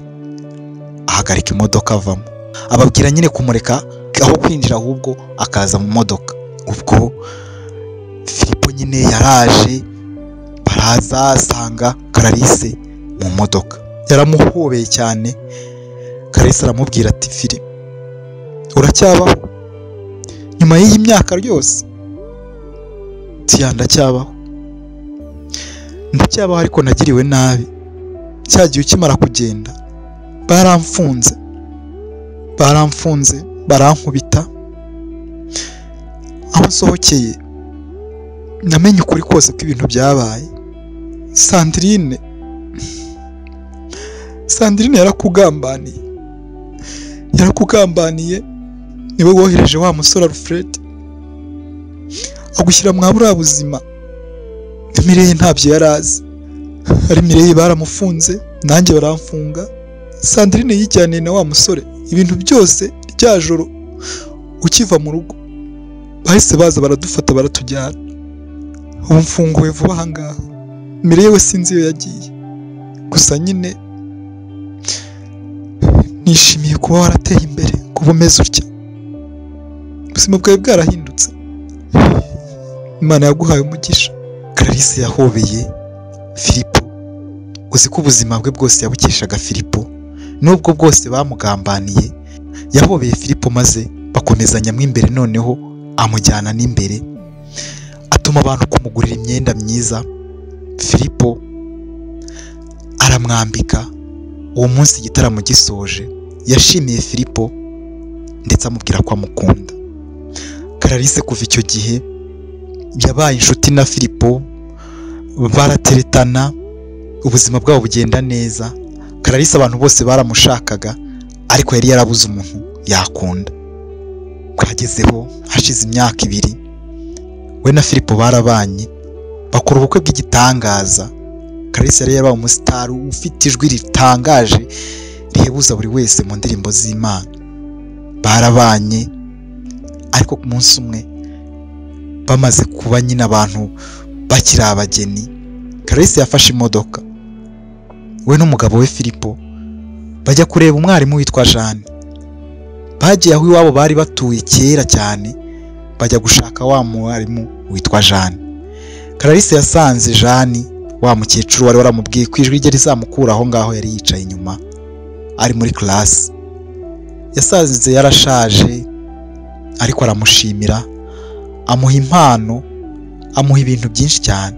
ahagarika imodoka avamo, ababwira nyine kumureka aho kwinjira ahubwo akaza mu modoka. Ubwo Filipo nyine yaraje, baraza asanga Clarisse mu modoka, yaramuhobeye cyane. Clarisse aramubwira ati Filipo, uracyabaho nyuma y'iyi myaka ryose? Tiya, ndacyabaho, ndacyabaho, ariko nagiriwe nabi. Cya gihe ukimara kugenda baramfunze, baramfunze, barankubita. Aho nsohokeye namenye ukuri kose ko ibintu byabaye. Sandrine yarakugambaniye, yarakugambaniye, niwe wohereje wa musore Alfred agushyira mwa buriya buzima. Mireye ntabyo yari azi, ari Mireye baramufunze, nanjye baramfunga. Sandrine yijyaniye na wa musore ibintu byose. Rya joro ukiva mu rugo bahise baza baradufata baratujyana. Ubu mfunguwe vuba aha ngaha. Mireye we sinzi iyo yagiye, gusa nyine nishimiye kuba warateye imbere, kuba umeze utya, ubuzima bwawe bwarahindutse, Imana yaguhaye umugisha. Clarisse yahobeye Filipo. Uzi ko ubuzima bwe bwose yabukeshaga Filipo, nubwo bwose bamugambaniye. Yahobeye Filipo maze bakomezanya mo imbere, noneho amujyana n'imbere, atuma abantu kumugurira imyenda myiza. Filipo aramwambika. Uwo munsi igitaramo gisoje yashimiye Filipo ndetse amubwira ko amukunda. Clarisse kuva icyo gihe yabaye inshuti na Filipo, barateretana, ubuzima bwabo bugenda neza. Clarisse abantu bose baramushakaga, ariko yari yarabuze umuntu yakunda. Bwagezeho hashize imyaka 2 we na Filipo barabanye, bakora ubukwe bw'igitangaza. Clarisse yari yabaye umusitari ufite ijwi ritangaje rihebuza buri wese mu ndirimbo z'Imana. Barabanye, ariko ku munsi umwe bamaze kuba nyine abantu bakiri abageni, Clarisse yafashe imodoka we n'umugabo we Filipo bajya kureba umwarimu witwa Jeanne. Bagiye aho iwabo bari batuye kera cyane, bajya gushaka wa mwarimu witwa Jeanne. Clarisse yasanze Jani wa mukecuru wari waramubwiye ko ijwi rye rizamukura aho ngaho yari yicaye inyuma ari muri class. Yasanze yarashaje ariko aramushimira, amuha impano, amuha ibintu byinshi cyane.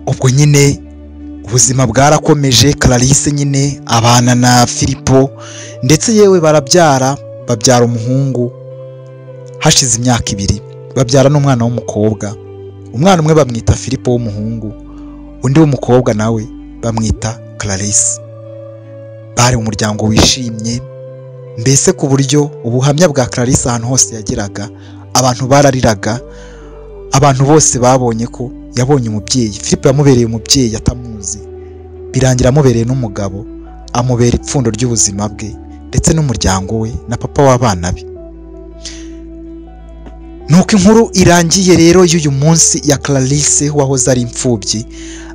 Ubwo nyine ubuzima bwarakomeje, Clarisse nyine abana na Filipo ndetse yewe barabyara, babyara umuhungu. Hashize imyaka 2 babyara n'umwana w'umukobwa. Umwana umwe bamwita Filipo w'umuhungu, undi w'umukobwa nawe bamwita Clarisse. Bari umuryango wishimye mbese ku buryo ubuhamya bwa Clarisse ahantu hose yageraga abantu barariraga, abantu bose babonye ko yabonye umubyeyi. Filipo yamubereye umubyeyi atamuzi, birangira amubereye n'umugabo, amubera ipfundo ry'ubuzima bwe ndetse n'umuryango we na papa w'abana be. Nuko inkuru irangiye rero y'uyu munsi ya Clarisse wahoze ari imfubyi,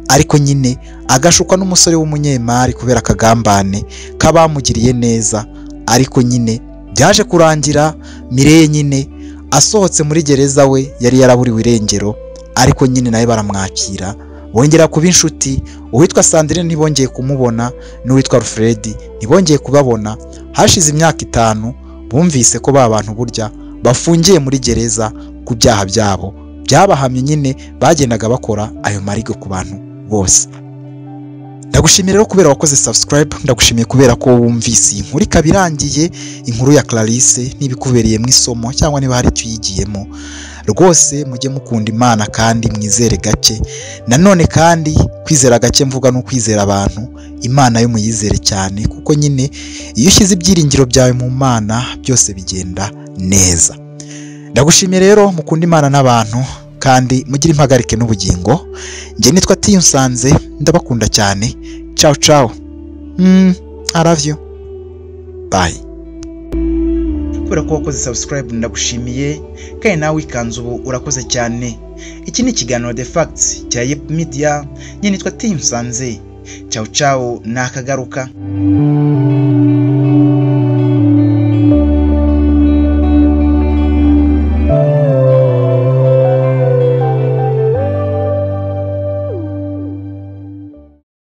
ariko nyine agashukwa n'umusore w'umunyemari kubera akagambane k'abamugiriye neza. Ariko nyine byaje kurangira Mireye nyine asohotse muri gereza, we yari yaraburiwe irengero, ariko nyine nawe baramwakira bongera kuba inshuti. Uwitwa Sandrine ntibongeye kumubona, n'uwitwa Alfred ntibongeye kubabona. Hashize imyaka 5 bumvise ko ba bantu burya bafungiye muri gereza ku byaha byabo byabahamye, nyine bagendaga bakora ayo marigo ku bantu bose. Ndagushimiye rero kubera wakoze subscribe, ndagushimiye kubera ko wumvise iyi nkuru ikaba irangiye, inkuru ya Clarisse n'ibikubereye mu isomo cyangwa niba hari icyo uyigiyemo. Rwose mujye mukunda Imana kandi mwizere gake. Nanone kandi kwizera gake mvuga no kwizera abantu, Imana yo muyizere cyane, kuko nyine iyo ushyize ibyiringiro byawe mu Mana byose bigenda neza. Ndagushimiye rero, mukunda Imana n'abantu kandi mugire impagarike n'ubugingo. Njye nitwa Tiyunsanze, ndabakunda cyane. Ciao ciao. I love you. Bye. Kubera ko wakoze subscribe ndagushimiye, kandi nawe wikanze ubu urakoze cyane. Iki ni ikiganiro The Facts cya Yep Media, njye nitwa Tiyunsanze. Ciao ciao, nakagaruka.